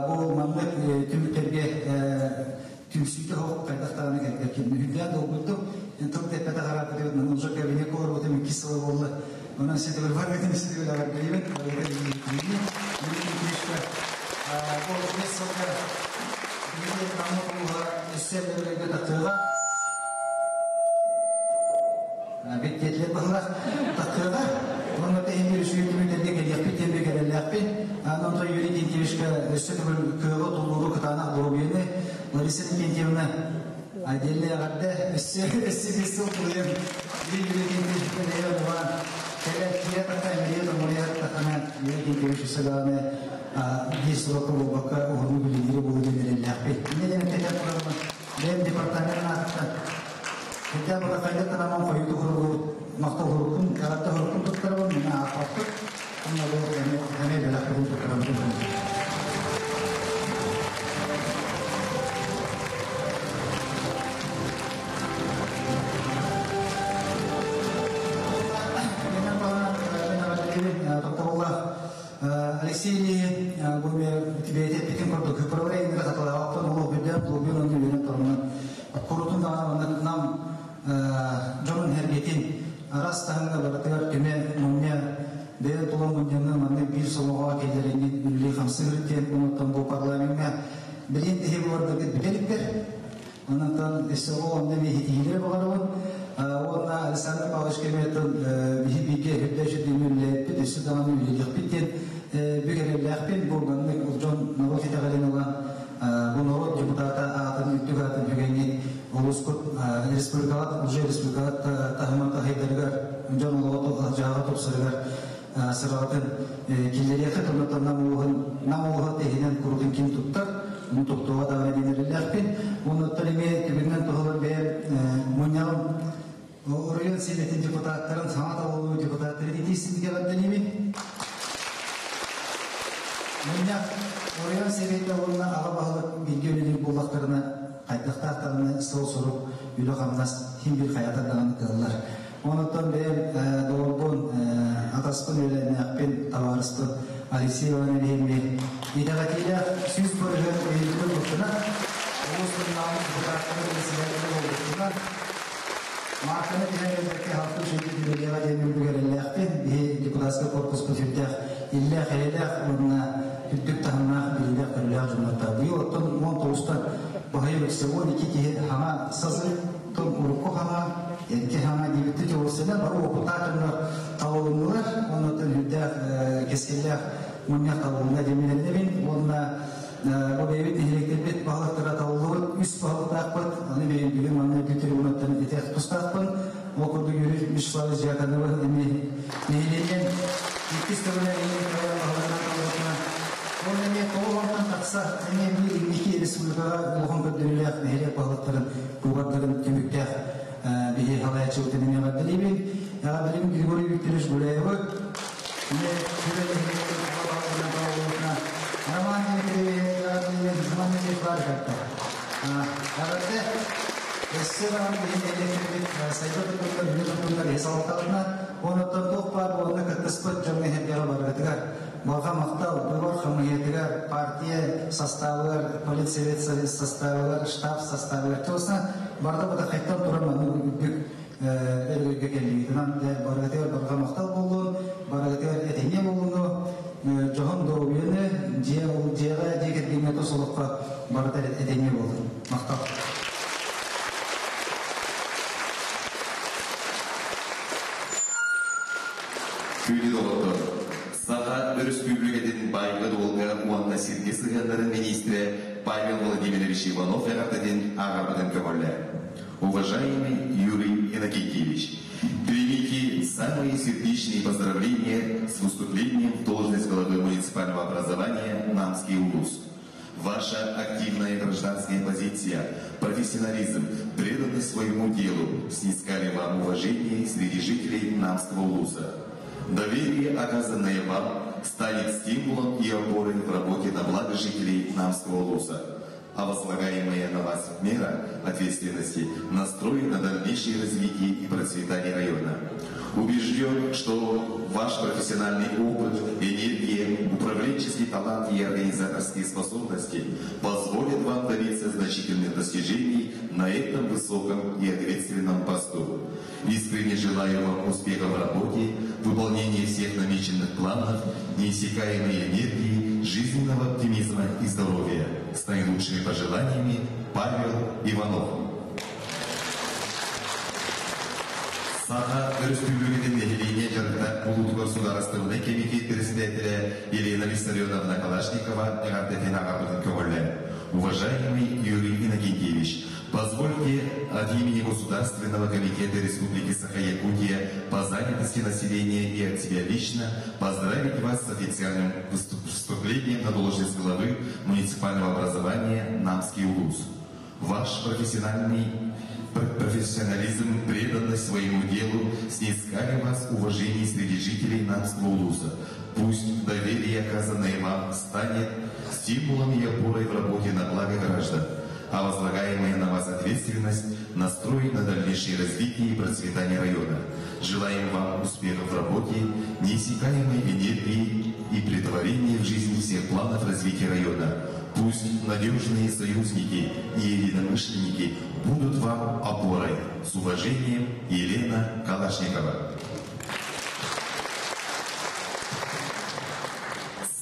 Бу маннык түмүктэргэ түмсүүтэ суох хайдах даҕаны кэлбэккин. Үрдээн долгуйдум. Тыл тэппэтэх арааппытыгар уже кабинет олорбутум иккис сыла буолла. Онон ситигэр баргытын истигэр эҕэрдэлиибин. Бу бэс сылга биһиги Наммыт улууһа өссө элбэх тахсыаҕа. Бэттиэтилэр баһылар тахсыаҕа. Онно тэһин үчүгэй түмүктэргэ кэлиэхпит диэн эрэллээхпин. Онтон Юрий Дмитриевичка өссө төгүл кыаҕы, тулууру, кытаанах доруобуйаны Лариса Дмитриевна отдельно эҕэрдэ өссө өссө биир сыл тулуйан Юрий Дмитриевичка бэйэ улаан кэлэ киирэ тахха эмиэ тоҥуруйар тахана Юрий Дмитриевич өссө даҕаны биир срокка буолбакка уһуннук үлэлиирэ буолуо диэн эрэллээхпит. Инньэ диэн этэн тураммын бэйэм департамент аатыттан Хотя бы хайда тараман хойуту хурулу махтал хуруккун, эҕэрдэ хуруккун туттарабын, мин аахпаппыт. Онно бу эмиэ бэлэхпитин туттарабын. Алексей Ильин бу бэйэтэ эппитин курдук Кыпыралай иҥнэр хатылаабаппын олох үрдээн тулуйан онно үөрэн туруммун курутун даҕаны нам дьонун сэргэтин араас таһымҥа барытыгар түмэ мунньа бэйэ тула мунньаны маннык биир сомоҕо киллэриҥҥин үлэлии хамсыыр диэн онуттан бу парламеҥҥа Билигин тэһи буордаргыт бүтэликтэр. Онон өссө ол онно эмиэ ситиһиилэри баҕарабын. Уонна Александр Павлович кэмиэттэн биһи бииргэ үрдэ үчүгэй үлэлээппит, өссө даҕаны үлэлиэхпит диэн бүк эрэллээхпин. Бу маннык дьон норуот итэҕэлин ылан, бу норуот депутата аатын үрдүк аатын үгэҥҥит улууспут республикаҕа уже республикаҕа таһымын таһыйдарыгар дьон олоҕо дьаһаҕа тупсарыгар сыраҕытын киллэриэххит оннуттан Нам улууһун Нам улууһа иһинэн курутун ким туттар ну тохтуоҕа даҕаны диэн эрэллээхпин. Оннуттан эмиэ түгэнинэн туһалар бэйэм мунньаҕым оройуон Сэбиэтин депутаттарын саҥа талыллыбыт депутаттары итиисингэ эҕэрдэлиибин. Мунньах оройуон Сэбиэтэ уонна аҕа баһылык бииргэ үлэлиир буоллахтарына хайдахтаах даҕаны сыл-сорук үлэ-хамнас хим бир хайата даҕаны кыаллар. Онуттан бэйэм доҕорбун, атаспын, үөлээннээхпин, табаарыспын Алексей Ивановиһы итэҕэтиилээх 100% өйөбүл ылбыттына, улуус мунньаҕын депутаттарын председателэ буолбуттуна, Маакканы түһэн биэрбэккэ халты үчүгэйдик үлэлиэҕэ диэн үрдүк эрэллээхпин. Биһи депутатскай корпуспут үрдээх, иллээх, эйэлээх уонна үрдүк таһымнаах билиилээх-көрүүлээх дьоннордоох. Быйыл оттон 19-тан баһыйа 12 киһи хаҥа сазы тон урукку хаҥа, эргэ хаҥа диэбиттэ дьоҕурсына бары уопуттаах дьоннор талылыннылар. Оннуттан үрдээх кэскиллээх мунньах талылынна диэминэннэбин. Уонна бу бэйэбит нэһилиэктэрбит баһылыктара талыллыбыт үс баһылыктаахпыт. Аны бэйэм бүгүн манна үрдүк трибунаттан этиэх тустаахпын. Ол курдук Юрий Вячеславович Дьяконова эмиэ нэһилиэнньэн иккис төгүлэ баһылыгынан талыллыбытынан Уонна эмиэ тоҕо тахса эмиэ биир инники республикаҕа улахан көрдөрүүлээх нэһилиэк баһылыктарын быыбардарын түмүктээх биһи халайааччыбытын эмиэ эҕэрдэлиибин. Эҕэрдэлиибин Григорий Викторович Гуляевы. Эмиэ сүбэ нэһилиэктэрин баһылыгынан талыллыбытына Роман Дмитриевич эҕэрдэлиибин. Роман Дмитриевич баар кытта. Эҕэрдэ өссө даҕаны биһи нэһилиэктэрбит сайда турбуттар, үлэ турбуттар иһи салалталарына, онуттан туох баар буоланна кыттыспыт дьоҥҥо эһэргэҕэ барыгытыгар Барҕа махтал быыбар хамыыһыйатыгар, партия составыгар, политсовет составыгар, штаб составыгар туосна барда бытахайтан туран маннык үрдүк өргөйгө кэллигит. Онон барыгытыгар барҕа махтал буоллун, барыгытыгар этэҥҥэ буолууну, дьоһун доруобуйаны, дьиэ дьиэҕэ, дьиэ кэргэҥҥэ тус олоххо барыта этэҥҥэ буоллун. Махтал. Күндү доҕоттор, Саха Өрөспүүбүлүкэтин баайга-дуолга уонна сиргэ сыһыаннарын миниистирэ Павел Владимирович Иванов эҕэрдэтин ааҕарбытын көҕүллэ. Уважаемый Юрий Иннокентьевич, примите самые сердечные поздравления с выступлением в должность главы муниципального образования Намский улус. Ваша активная гражданская позиция, профессионализм, преданность своему делу снискали вам уважение среди жителей Намского улуса. Доверие, оказанное вам, станет стимулом и опорой в работе на благо жителей Намского улуса. А возлагаемая на вас мера ответственности настроит на дальнейшее развитие и процветание района. Убежден, что ваш профессиональный опыт, энергия, управленческий талант и организаторские способности позволят вам добиться значительных достижений на этом высоком и ответственном посту. Искренне желаю вам успеха в работе, выполнении всех намеченных планов, неиссякаемой энергии, жизненного оптимизма и здоровья. С наилучшими пожеланиями, Павел Иванов. Саха Өрөспүүбүлүкэтин нэһилиэнньэ дьарыктаах буолуутугар судаарыстыбаннай кэмитиэт председателэ Елена Виссарионовна Калашникова эҕэрдэтин аҕабытын көҕүллээн. Уважаемый Юрий Иннокентьевич, позвольте от имени Государственного комитета Республики Саха-Якутия по занятости населения и от себя лично поздравить вас с официальным вступлением на должность главы муниципального образования Намский улус. Ваш профессиональный профессионализм, преданность своему делу снискали вас уважение среди жителей Намского улуса. Пусть доверие, оказанное вам, станет стимулом и опорой в работе на благо граждан, а возлагаемая на вас ответственность настроит на дальнейшее развитие и процветание района. Желаем вам успехов в работе, неиссякаемой энергии и претворения в жизнь всех планов развития района. Пусть надежные союзники и единомышленники будут вам опорой. С уважением, Елена Калашникова.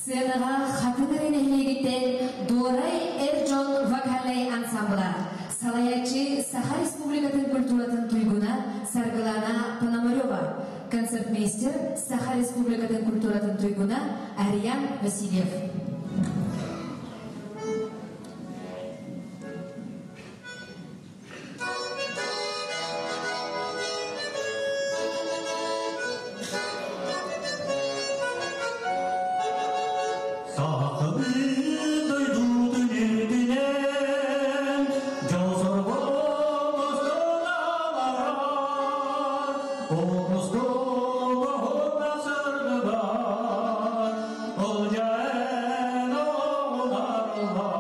Сыанаҕа Хатыҥ эрэ нэһилиэгиттэн Дуорай эр дьон вокальнай ансамбла, салайааччы Саха Республикатын культуратын туйгуна Саргылана Пономарева, концертмейстер Саха Республикатын культуратын туйгуна Ариан Васильев. Сахалыы дойдутун үрдүнэн дьол-сорго оҥостон оҥостон сырдыгар ылдьаан оҕунарыллар.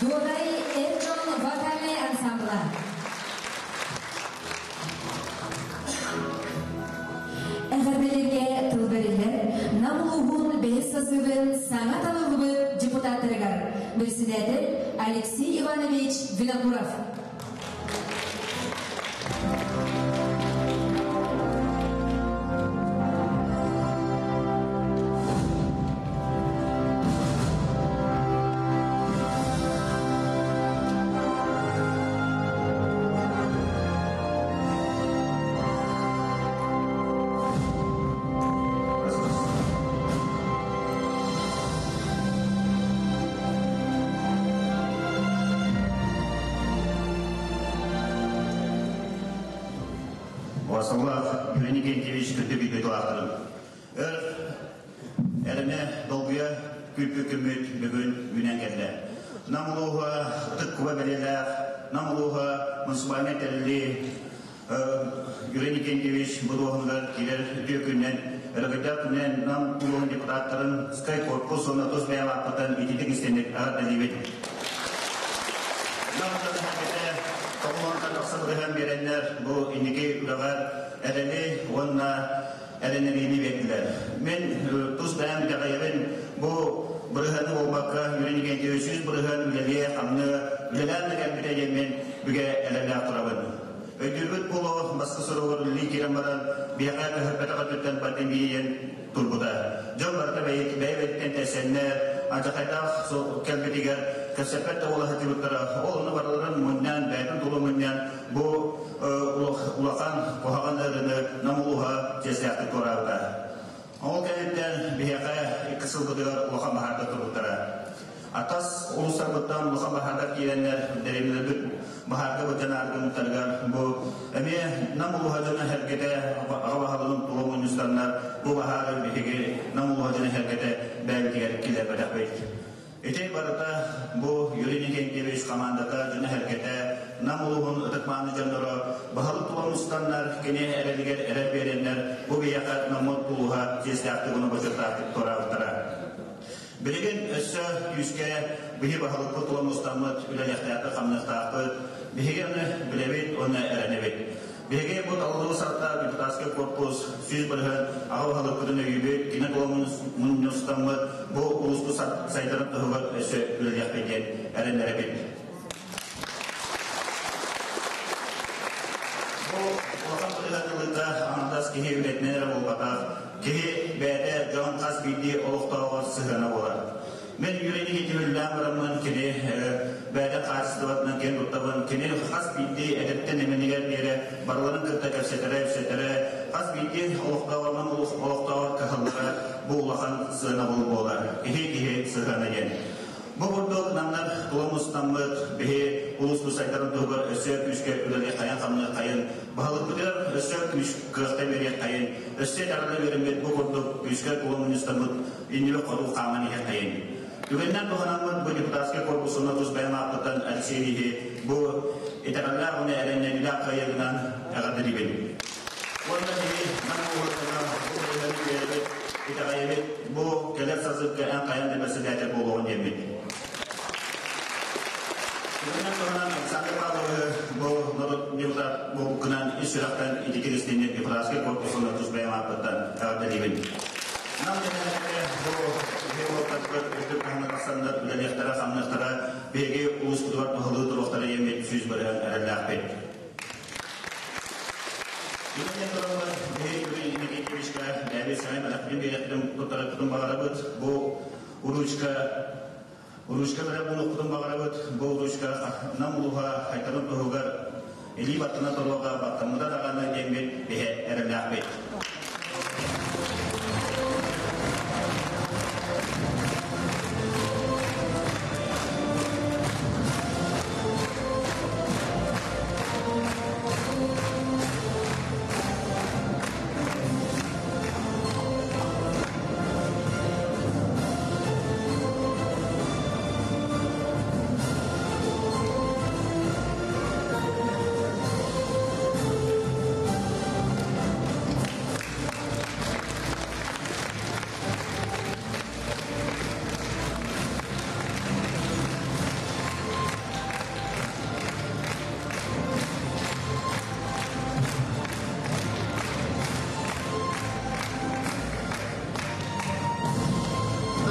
Дуорай эр дьон вокальнай ансамбла. Эҕэрдэлэргэ тыл бэриллэр Нам улууһун бэһис созывын саҥа талыллыбыт депутаттарыгар председатель Алексей Иванович Винокуров. Василав Юрий Никентьевич күндү бииргэ Өр эрэне долгуйа күүппүт күммүт бүгүн үүнэн кэллэ. Нам улууһа ытык куба бэлиэлээх, Нам улууһа муниципальнай тэриллии Юрий Никентьевич бу дуоһунугар киирэр үтүө күнүнэн өрөгөйдөөх күнүнэн Нам улууһун депутаттарын Скай корпус уонна тус бэйэм ааппыттан ититик истинник эҕэрдэлиибит. Нам дьоно-сэргэтэ тоҕуллан тахса быһан биэрэннэр бу инники үлэҕэ эрэли уонна эрэнэриини биэрдилэр. Мин тус бэйэм итэҕэйэбин бу бырыһыаны буолбакка Юрий Никентьевич 100% үлэлиэ, хамныа, үлэлээн да кэлбитэ диэммин бүгэ эрэллээх турабын. Өйдүүрбүт буолуо баскы суругар үлэлии киирэн баран биһиэхэ көһөрбөтөх өттүттэн пандемия турбута. Дьон барыта бэйэ-бэйэттэн тэсэннэр, алдьархайдаах кэлбитигэр кэпсэппэт да буола сылдьыбыттара. Ол ону барыларын мунньан, бэйэтин тулу мунньан, бу улахан куһаҕан ыарыыны Нам улууһа чиэстээхтик туораабыта. Ол кэнниттэн Бастаан улахан баһаардар киирэннэр, дэриэбинэлэрбит баһаарга быдьан ааргыммыттарыгар бу эмиэ Нам улууһа дьоно сэргэтэ аҕа баһылыгын тула мунньустаннар бу баһаары биһиги Нам улууһа дьоно сэргэтэ бэйэбитигэр киллэрбэтэхпит. Ити барыта бу Юрий Никентьевич хамаандата дьоно-сэргэтэ Нам улууһун ытык-мааны дьонноро баһылык тула мустаннар, кини эрэлигэр эрэл биэрэннэр бу биһиэхэ номмут улууһа чиэстээхтик уонна бочуоттаахтык туораабыттара. Билигин өссө күүскэ биһи баһылыкпыт тула мустаммыт үлэлиэхтээхпит-хамныахтаахпыт. Биһиги аны билэбит уонна эрэнэбит. Биһиги бу талыллыбыт састаап депутатскай корпус 100% аҕа баһылыкпытын өйүүбүт, кини тула мунньустаммыт бу улууспут сайдарын туһугар өссө үлэлиэхпит диэн эрэннэрэбит. Бу улахан быһыыларга аҥардас киһи үлэтинэн эрэ буолбатах, киһи бэйэтэ дьон хас биирдии олохтооҕор сыһыана буолар. Мен Юрий Никитичиллээн бараммын кини бэйэтин хаачыстыбатынан киэн туттабын. Кини хас биирдии эдэртэн эмэнигэр диэри барыларын кытта кэпсэтэрэ, ипсэтэрэ, хас биирдии олохтооҕунан олохтооҕор кыһаллара бу улахан сыанабыл буолар. Киһи киһи сыһыана диэн. Бу курдук намнар тула мустаммыт биһи улууспут сайдарын туһугар өссө күүскэ үлэлиэх хайын хайын, баһылыкпытыгар өссө күүс кыахта биэриэх хайын, өссө итэҕэлэ үөрэммит бу курдук күүскэ тула мунньустаммыт иннибэ хоту хааман иһэххэйин. Түгэннэн туһанаммыт бу депутатскай корпус уонна тус бэйэм ааппыттан Алексей Ильичи бу итэҕэллээх уонна эрэннэриилээх кыайыгынан эҕэрдэлиибин. Уонна биһи нам ууһуттана бу бэйэлэрин үөрэбит, итэҕэйэбит, бу кэлэр сазыкка эн хайан да бэсэдээтэр буолуоҕун диэммит. Түгэннэн туһанан Александр Павловы бу норуот депутат буолбуккунан ис сүрэхтэн итики истинник депутатскай корпус уонна тус бэйэм ааппыттан эҕэрдэлиибин. Нам нэһилиэгэ бу биһиги уолаттарбыт үрдүк таһымҥа тахсаннар үлэлиэхтэрэ-хамныахтара, биһиги улууспутугар туһалыы туруохтара диэммит 100% эрэллээхпит. Итинэн тураммыт биһиги Юрий Никитичка бэйэбит сэмэй бэлэхпитин биэриэхпитин туттарыахпытын баҕарабыт. Бу ручка ручка бэлэх буолуохпутун баҕарабыт. Бу ручка Нам улууһа хайдарын туһугар илии баттана туруоҕа баттаммыта даҕаны диэммит биһи эрэллээхпит.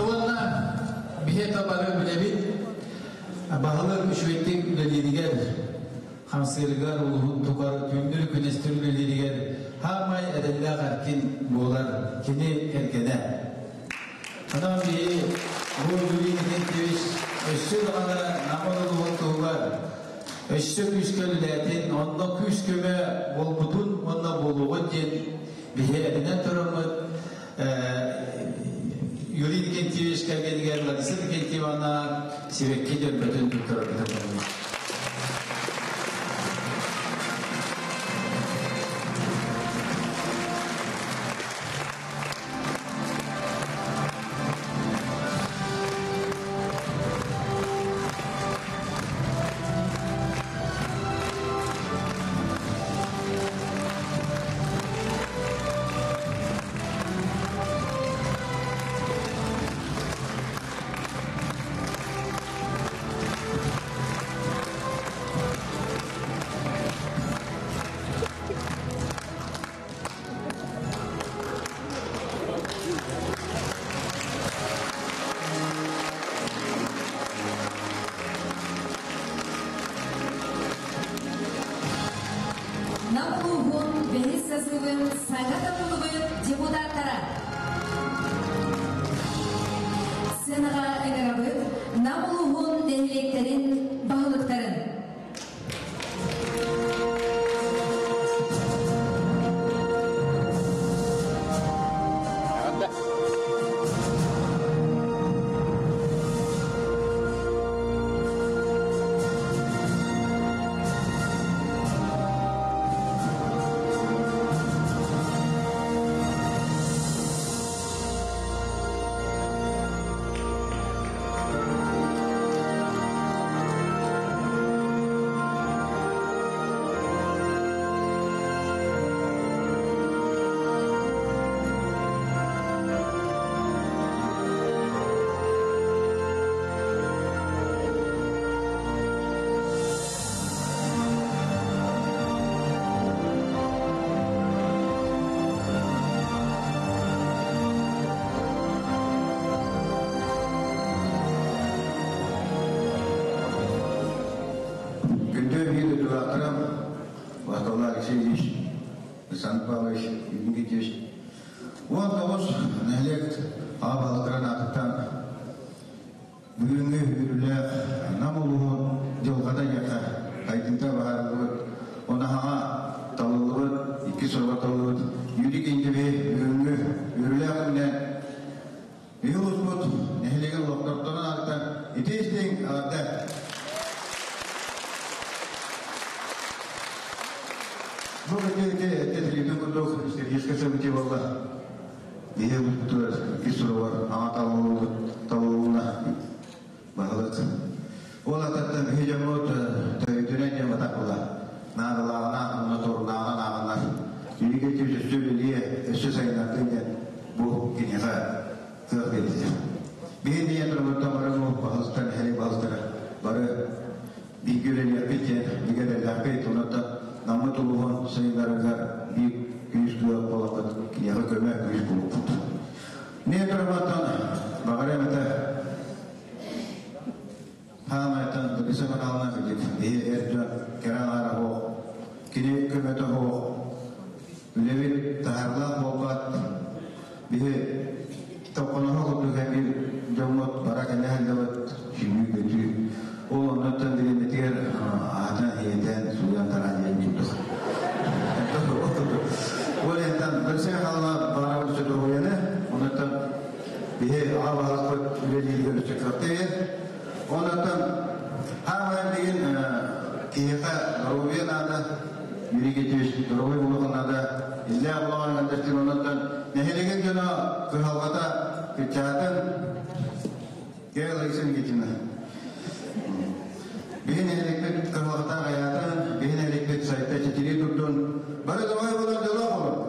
Уонна биһиэхэ бары билэбит, баһылык үчүгэйдик үлэлииригэр, хамсыырыгар, улуһун тукар, түүннүр күнүстүр үлэлииригэр хаамай эрэллээх эркин буолар кини кэргэнэ. Онон биһи бу Юрий Никитич өссө даҕаны Нам улууһун туһугар өссө күүскэ үлэлээтин, онно күүс-көмө буолбутун уонна буолуоҕун диэн биһи эрэнэн тураммыт Юрий Викентьевич кэргэнигэр Лариса Викентьевна сибэкки дьөрбөтүн туттарарбытын буолла. Нам улууһун бэһис созывын саҥа талыллыбыт депутаттара. Сценаҕа ыҥырабыт Нам улууһун нэһилиэктэрин баһылыктарын. Алексей Ильич, Александр Павлович, Юрий Никитич. 19 нэһилиэк аҕа баһылыктарын аатыттан бүгүҥҥү үөрүүлээх Нам улууһун дьылҕата диэххэ сайдыыта быһаарыллыбыт, онаһаҕа талыллыбыт, икки сорго талыллыбыт Юрий Кентьевиһи бүгүҥҥү үөрүүлээх күнүнэн Биһи улууспут нэһилиэгин олохтоохторун аатыттан ити истиҥ эҕэрдэ! Бу ити тэтилиитин курдук историческай событие буолла. Биһи улууспутугар иккис суругар аҥа талыллыбыт баһылык. Ол ататтан биһи дьоммут төһүтүнэн диэн батах була. Наадалааҕынан, онно торунааҕынан ааҕыннар. Биһиги өссө үлэлиэ, өссө сайыннардын диэн бу киниэхэ кыах биэрдилэр. Биһи диэн турбуттан бары бу баһылыктар, нэһилиэк баһылыктара бары бииргэ үлэлиэхпит диэн бигэ эрэллээхпит. Онон Наммыт улууһун сайыннарарга биир күүс кыах буоламмыт киниэхэ көмө күүс буолбут. Мин турбуттан баҕарыам этэ Хаамайтан Лариса Михайловна кырдьык биһи эр дьон кэрэ аҥаара суох, кини көмөтө суох, үлэбит таһаарылаах буолбат, биһи токконоһо курдук эмиир дьоммут бара кэлэ сылдьабыт, сүүрүү-көтүү. Ол оннуттан бириэмэтигэр аһатан, иһитэн, сууйан тараан диэн курдук. Ол иһинтэн Лариса Михайловна баҕарабыт өссө доруобуйаны, оннуттан биһи аҕа баһылыкпыт үлэлииригэр өссө кыахтыыр. Онон хаамай билигин киһиэхэ доруобуйа наада, Юрий Гетьевич доруобуй буолуохун наада, иллээх олоҕун ыҥырдастыыр онон нэһилиэгин дьоно кыһалҕата кыччаатын Кэл Лариса Никитина. Биһи нэһилиэкпит кыһалҕата аҕыйаатын, биһи нэһилиэкпит сайта чэчирии турдун, бары доруобуй буолар дьоллоох буолун!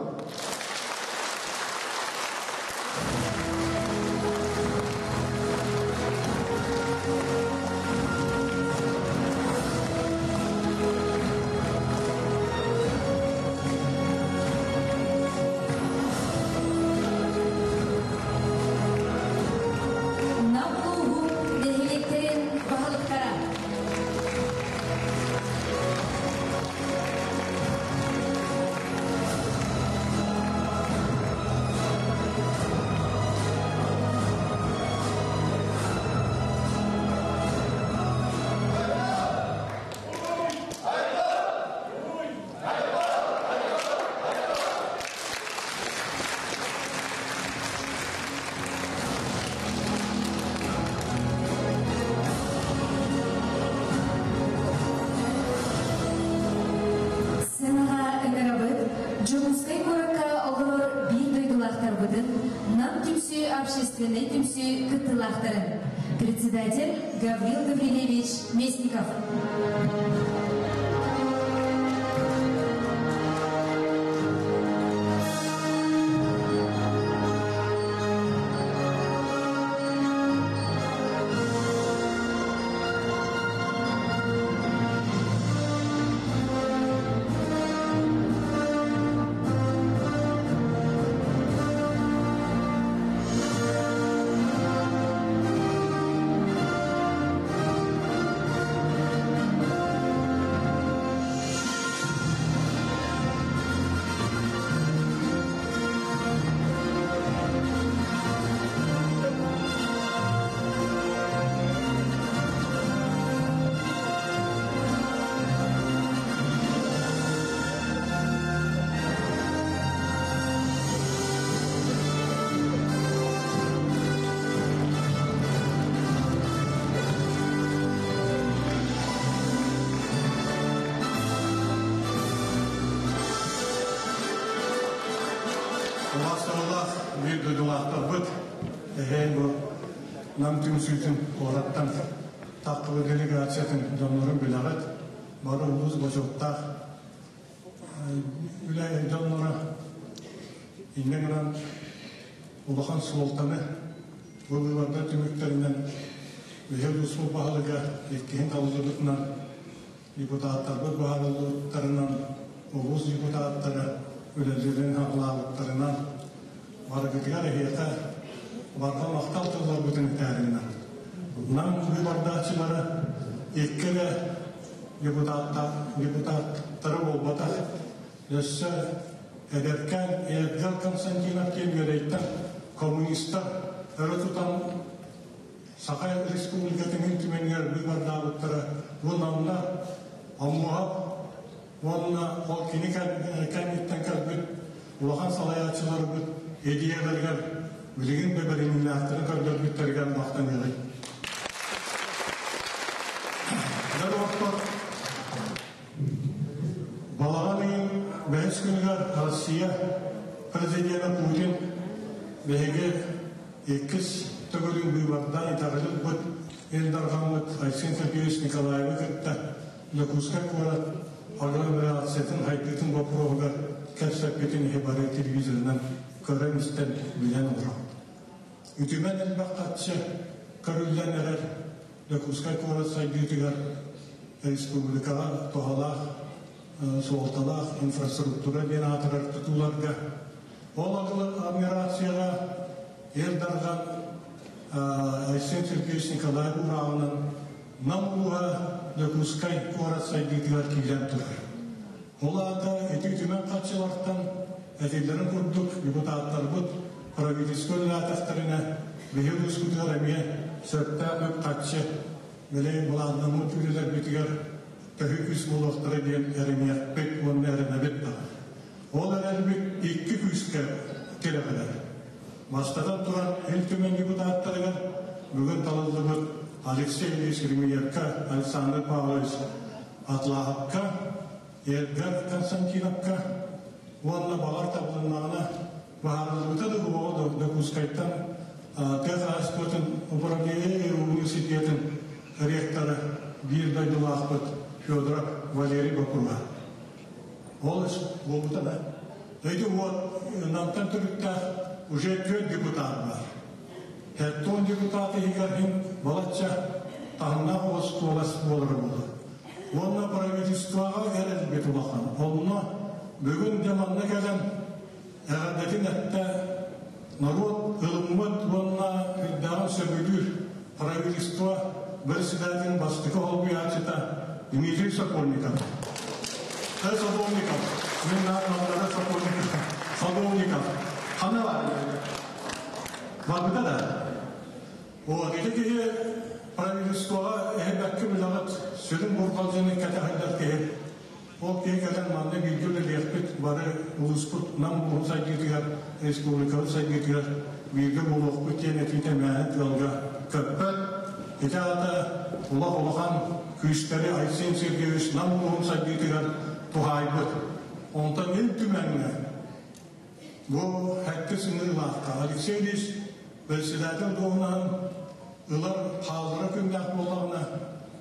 Нам улууһун нэһилиэктэрин баһылыктара. Сыанаҕа ыҥырабыт Дьокуускай куоракка олорор биир дойдулаахтарбытын Нам түмсүү общественнай түмсүү кыттыылаахтарын председатель Гаврил Гаврильевич Местников. Убаастабыллаах биир дойдулаахтарбыт, эһээн бу Нам түмсүүтүн куораттан таххыбыт делегациятын дьоннорун билэҕит. Бары улуус бочуоттаах үлэ дьонноро инньэ гынан улахан суолтаны бу быыбардар түмүктэринэн Үһэ улууспут баһылыга иккиһин талыллыбытынан депутаттарбыт быһаарыллыбыттарынан улуус депутаттара үлэлиирин саҕалаабыттарынан барыгытыгар эһиэхэ барҕа махтал тылларбытын этээринэн Нам быыбардааччылара икки эрэ депутаттары буолбатах. Өссө эдэркээн Эдгар Константинов диэн үөрэйтэн коммунистар өрө тутан Саха Республикатын Ил Түмэнигэр быыбардаабыттара. Бу Намна Оммуһап уонна ол кини кэнниттэн кэлбит улахан салайааччыларбыт идеяларыгар билигин да бэриниилээхтэрин көрдөрбүттэригэр махтаныаҕый. Дьон Балаҕан ыйын бэһис күнүгэр Россия президенэ Путин биһиги иккис төгүлүн быыбардаан итэҕэли ылбыт Ил Дархаммыт Айсен Сергеевич Николаевы кытта Дьокуускай куорат агломерациятын сайдыытын боппуруоһугар кэпсэппитин иһи бары телевизорынан көрөн-истэн билэн олоробут. Үтүмэн элбэх харчы көрүллэн эрэр Дьокуускай куорат сайдыытыгар республикаҕа туһалаах, суолталаах инфраструктура диэн аатырар тутууларга ол агломерацияҕа Ил Дархан Айсен Сергеевич Николаев уурааҕынан Нам улууһа Дьокуускай куорат сайдыытыгар киирэн турар. Ол аата ити үтүмэн харчылартан этиллэрин курдук депутаттарбыт правительство үлэлээтэхтэринэ биһи улууспутугар эмиэ сөптөөх үп-харчы били былааннаммыт үлэлэрбитигэр төһүү күүс буолуохтара диэн эрэниэхпит уонна эрэнэбит даҕаны. Ол эрэлбит икки күүскэ тирэҕирэр. Бастатан туран, Ил Түмэн депутаттарыгар бүгүн талыллыбыт Алексей Ильич Ремиевка, Александр Павлович Атлаһапка, Эдгар Константиновка уонна баҕар табылыннаҕына баһаарыллыбыта да буолуо Дьокуускайтан тыа хаһаайыстыбатын управление университетын ректора биир дойдулаахпыт Федоров Валерий Бакула. Ол буолбута да. Эти вот Намтан төрүттээх уже түөрт депутат бар. Хеттон депутат иһигэр хин балачча таһымнаах оскуолас буолара буолар. Уонна правительствоҕа эрэлбит улахан. Онно бүгүн де манна кэлэн эҕэрдэтин эттэ норуот ылыммыт уонна үрдээҕин сөбүлүүр правительство председателин бастакы солбуйааччыта Дмитрий Сокольников. Садовников. Мен наатмаллара Сокольников. Садовников. Хана бар? Барбыта да. Вот, ити киһи правительствоҕа эһэбэккэ билэҕит сүрүн бурҕалдьыны кэтэһэллэр киһи. Ол киһи кэлэн манна бииргэ үлэлиэхпит, бары улууспут Нам улууһун сайдыытыгар, республикабыт сайдыытыгар бииргэ буолуохпут диэн этиитэ мээнэ тыалга көппөт. Ити аата улах улахан күүстэри Айсен Сергеевич Нам улууһун сайдыытыгар туһаайбыт. Онтон Ил Түмэҥҥэ Бу сэттис ыҥырыылаахха Алексей Ильич председатель дуоһунаһын ылар хааллара күннээх буоллаҕына,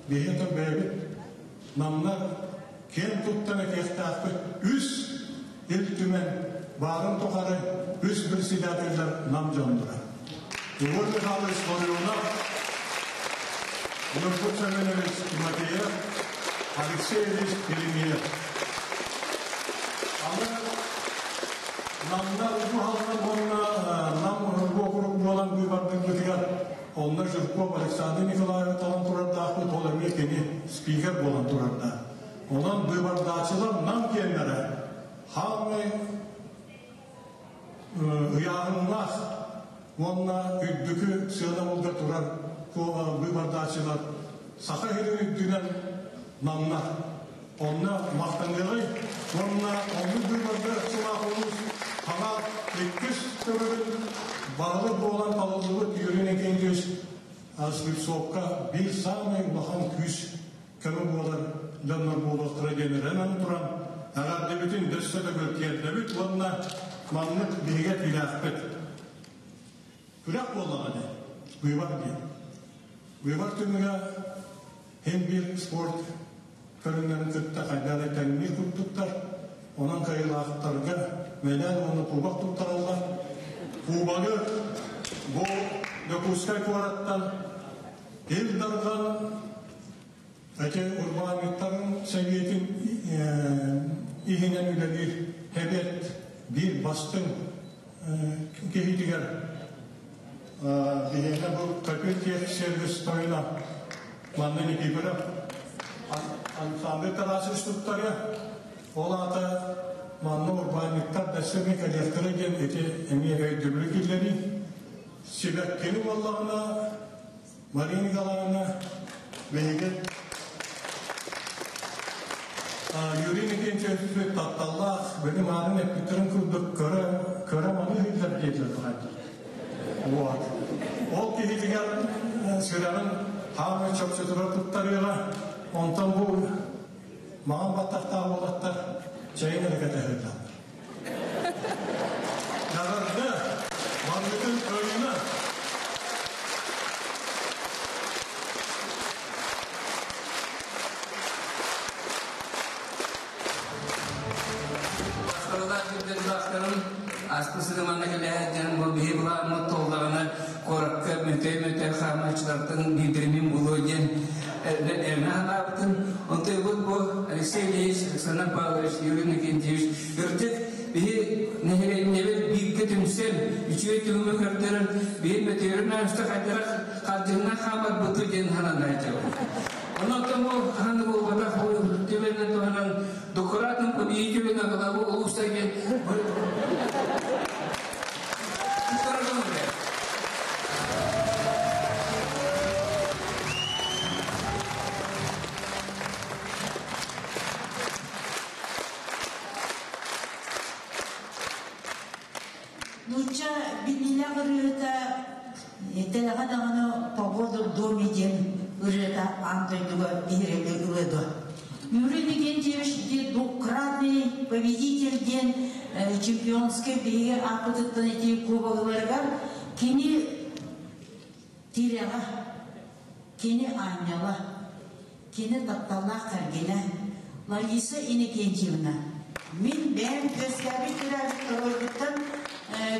биһиги бэйэбит Намнар киэн туттан этиэхтээхпит үс Ил Түмэн баарын тухары үс председателлэр Нам дьонноро. Егор Михайлович Ларионов, Ньургун Семенович Тимофеев, Алексей Ильич Еремеев. Аны Намна Уһалынан уонна Нам уокурук буолан быыбардыырбытыгар онно Жирков Александр Николаевич талан турардаахпыт, ол эмиэ кини спикер буолан турарда. Онон быыбардааччылар Нам киэннэрэ хаамай ыйааһыннаах уонна үрдүкү сыанабылга турар быыбардааччылар Саха сирин үрдүнэн Намна. Онно махтаныаҕай уонна оннук быыбарга ыксалаах улуус хаҥа иккис төгүлүн баһылык буолан талыллыбыт Юрий Иннокентьевич Слепцовка биир саамай улахан күүс көмө буолар дьоннор буолуохтара диэн эрэнэн туран эҕэрдэбитин дөссө төгүл тиэрдэбит уонна маннык биһигэ түүлээхпит. Күрэх буоллаҕа дии, быыбар диэн. Быыбар түмүгэ хин биир спорт көрүҥнэрин кытта хайдах эрэ тэҥниир курдуктар. Онон кыайыылаахтарга мэлээн уонна кубок туттараллар. Кубогы бу Дьокуускай куораттан Ил Дархан Эти урбаанньыттарын сэбиэтин иһинэн үлэлиир Эбиэт биир бастыҥ киһитигэр биһиэхэ бу Копиль сервис тойуна манна Никифоров Александр Тарасович туттарыа. Ол аата сырга кэлиэхтэрэ диэн ити эмиэ өйдөбүлү киллэрии. Сибэккини буоллаҕына Мария Николаевна биһиги Юрий Никитич тапталлаах били маанын эппиттэрин курдук көрө көрө маны ыйдар диэтилэр баҕайдар. Вот. Ол киһитигэр сүрэҕин хаамыы чопчутугар туттарыаҕа. Онтон бу маҕан баттахтаах уолаттар чэйин эрэ кэтэһэллэр. Эҕэрдэ! Манныкын кыайына! Бастарылаах ирдэбилээхтэрин ааспыт сырыманна кэлээһит дьон бу биһи былааммыт туоллаҕына куоракка мөтөй-мөтөй хаамааччылартан биирдэринин булуо диэн эрэнэ санаабытым. Онтуйбут бу Алексей Ильич, Александр Павлович, Юрий Иннокентьевич кырдьык биһи нэһилиэнньэбит бииргэ түмсэн, үчүгэй түмүгү көрдөрөн, биһи мөтүөрүн ааста хайдах хардьыгынан хаамарбытый диэн сананааччыбыт. Онон бу ханна буолбатах бу түбэнэн туһанан докуратом победителю на главу улуса диэн Нуучча биллиилээх ырыаһыта Дэлэҕэ даҕаны «Погода в доме» диэн ырыата аан дойдуга биһирэли ылыа дуо? Юрий Викентьевич двукратный победитель диэн чемпионскай биһиги ааппытыттан ити кубогыларыгар кини тирэҕэ, кини аанньала, кини тапталлаах кэргэнэ Лариса Иннокентьевна мин бэйэм үөскээбит төрөөбүт торуойбуттан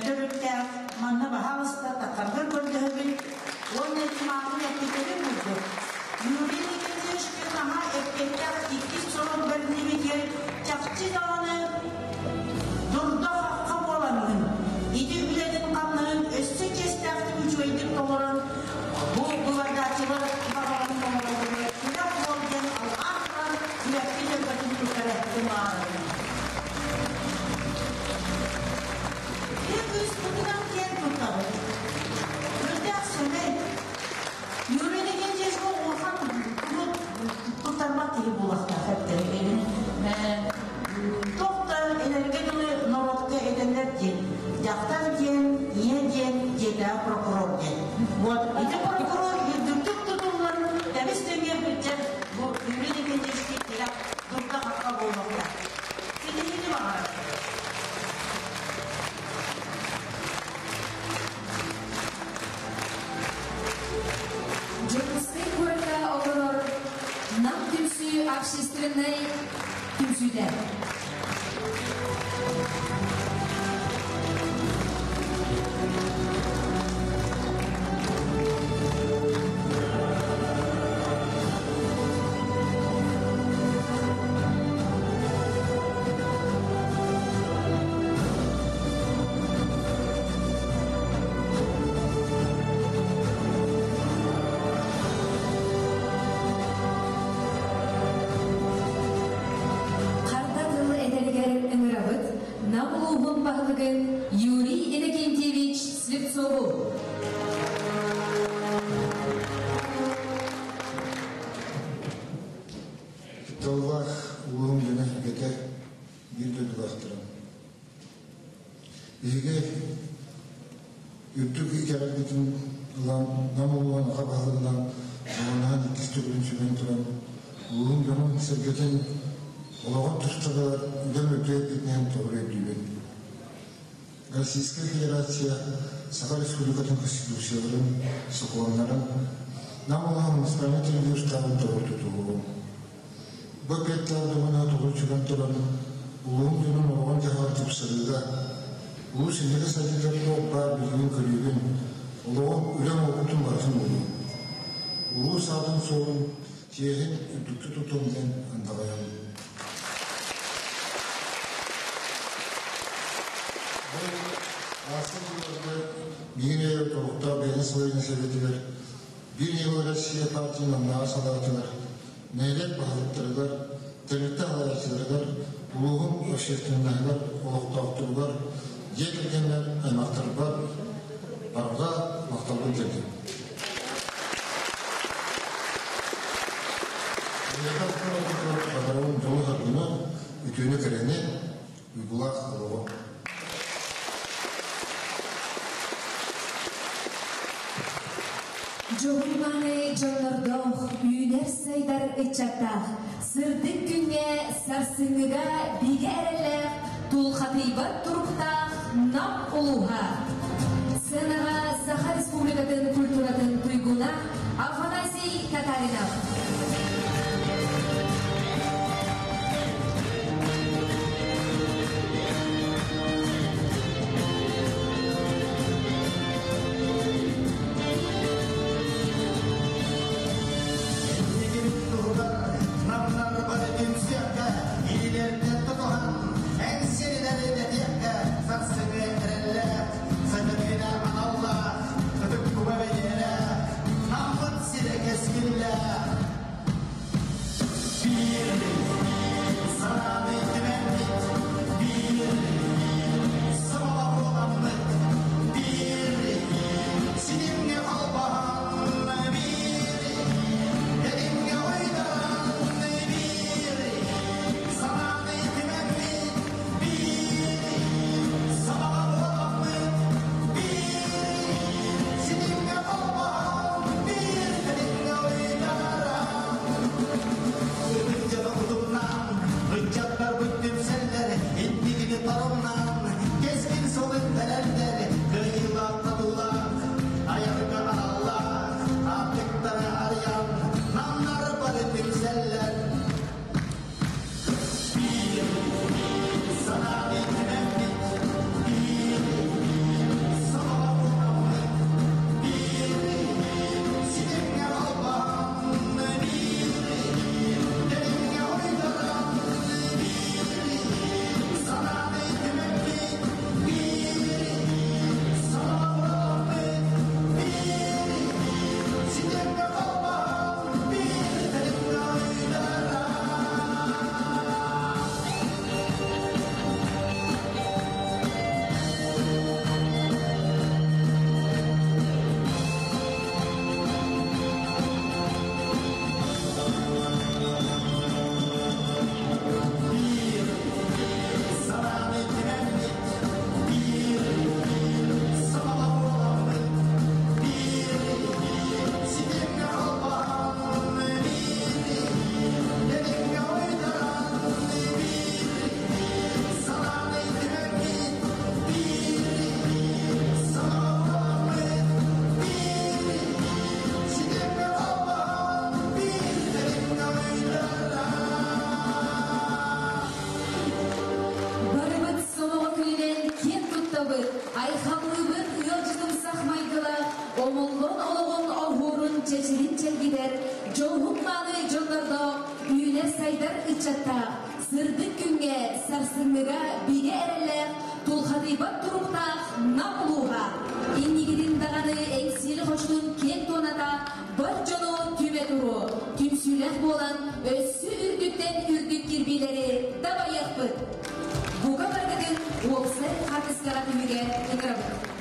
төрүттээх манна баһаалыста таххаргар көрдөһөбүн уонна итимаатын эппитэрин курдук Юрий Никитич наһаа эппиэттээх иккис сорох бэриллибитигэр чахчы даҕаны дурда-хахха буолаҥҥын ити үлэтин-хамнаһын өссө чиэстээхтик үчүгэйдик толорон бу быыбардааччылар баҕаларын толороллоругар күрэх буол диэн алҕаан туран күрэхпит өлбөтүн туттара ымаарабын. Биир кыыспытынан киэн туттабыт. Үрдээх сэмэй. Юрий Никитичка улахан туттарбат киһи буолуохтаах эптэр. Туох да энергия дылы норуотка этэллэр диэн. Дьахтар диэн, ийэ диэн, дьиэтээҕи прокурор диэн. Вот ити прокурор үрдүктүк тутуллан тэбис тэҥиэ сылдьар бу Юрий Никитички тирэх дурда-хахха буолуохтаах. Ситиһиини баҕарабын. Дьокуускай куоракка олорор Нам түмсүү общественнай түмсүүтэ. Харда тыл эдэригэр ыҥырабыт Нам улууһун баһылыгын Юрий Иннокентьевич Слепцову. Тыллаах улууһум дьоно сэргэтэ биир дойдулаахтарым. Биһиги үрдүк итэҕэлбитин ылан, Нам улууһун аҕа баһылыгынан дуоһунаһан иккис төгүлүн сүгэн туран, улууһум дьонун-сэргэтин олоҕун тустарыгар үлэм үрдүк эппиэтинэһин толору өйдүүбүн. Российскай Федерация Саха Республикатын Конституцияларын, сокуоннарын, Нам улууһун муниципальнай телевизордаабын толору тутуһуом. Бу эппиэттээх туһунан толору сүгэн туран, улууһум дьонун олоҕун-дьаһаҕын тупсарыыга, улуус инники сайдыытыгар туох баар билиибин-көрүүбүн, олоҕум, үлэм уопутун барытын уурдум. Улуус аатын-суолун, чиэһин үрдүктүк тутуом диэн андаҕайабын. Бу ааспыт сылларга миигин өйөөн тобуктаах бэйэни салайыныы сэбиэтигэр Биир Ньыгыл Россия партия намнааҕы салаатыгар, нэһилиэк баһылыктарыгар, тэрилтэ салайааччыларыгар Улууһум общественноһыгар, олохтоохторугар, дьиэ кэргэммэр, аймахтарбар барҕа махталбын тиэрдэбин. Эйиэхэ баҕарабын дьолу-соргуну, үтүөнү-кэрэни, уйгулаах олоҕу. Дьоһун-мааны дьоннордоох, үүнэр-сайдар ыччаттаах, сырдык күҥҥэ сарсыҥҥыга бигэ эрэллээх, тулхатыйбат туруктаах Нам улууһа. Сценаҕа Саха Республикатын культуратын туйгуна Афанасий Татаринов. Барыбыт сомоҕо күнүнэн киэн туттабыт, айхаллыыбыт ыалдьытымсах майгылаах, омуллан олоҕун оһуорун чэчирин чэлгитэр, дьоллук-мааны дьоннордоох, үүнэр-сайдар ыччаттаах, сырдык күҥҥэ, сарсыҥҥыга бигэ эрэллээх, тулхадыйбат туруктаах Нам улууһа. Инникитин даҕаны Эҥсиэли хочотун киэҥ туоната бар дьону түмэ туруо, түмсүүлээх буолан өссө үрдүктэн үрдүк кирбиилэри дабайыахпыт. Бука барыгытын уопсай хаартыскаҕа түмүгэр ыҥырабыт.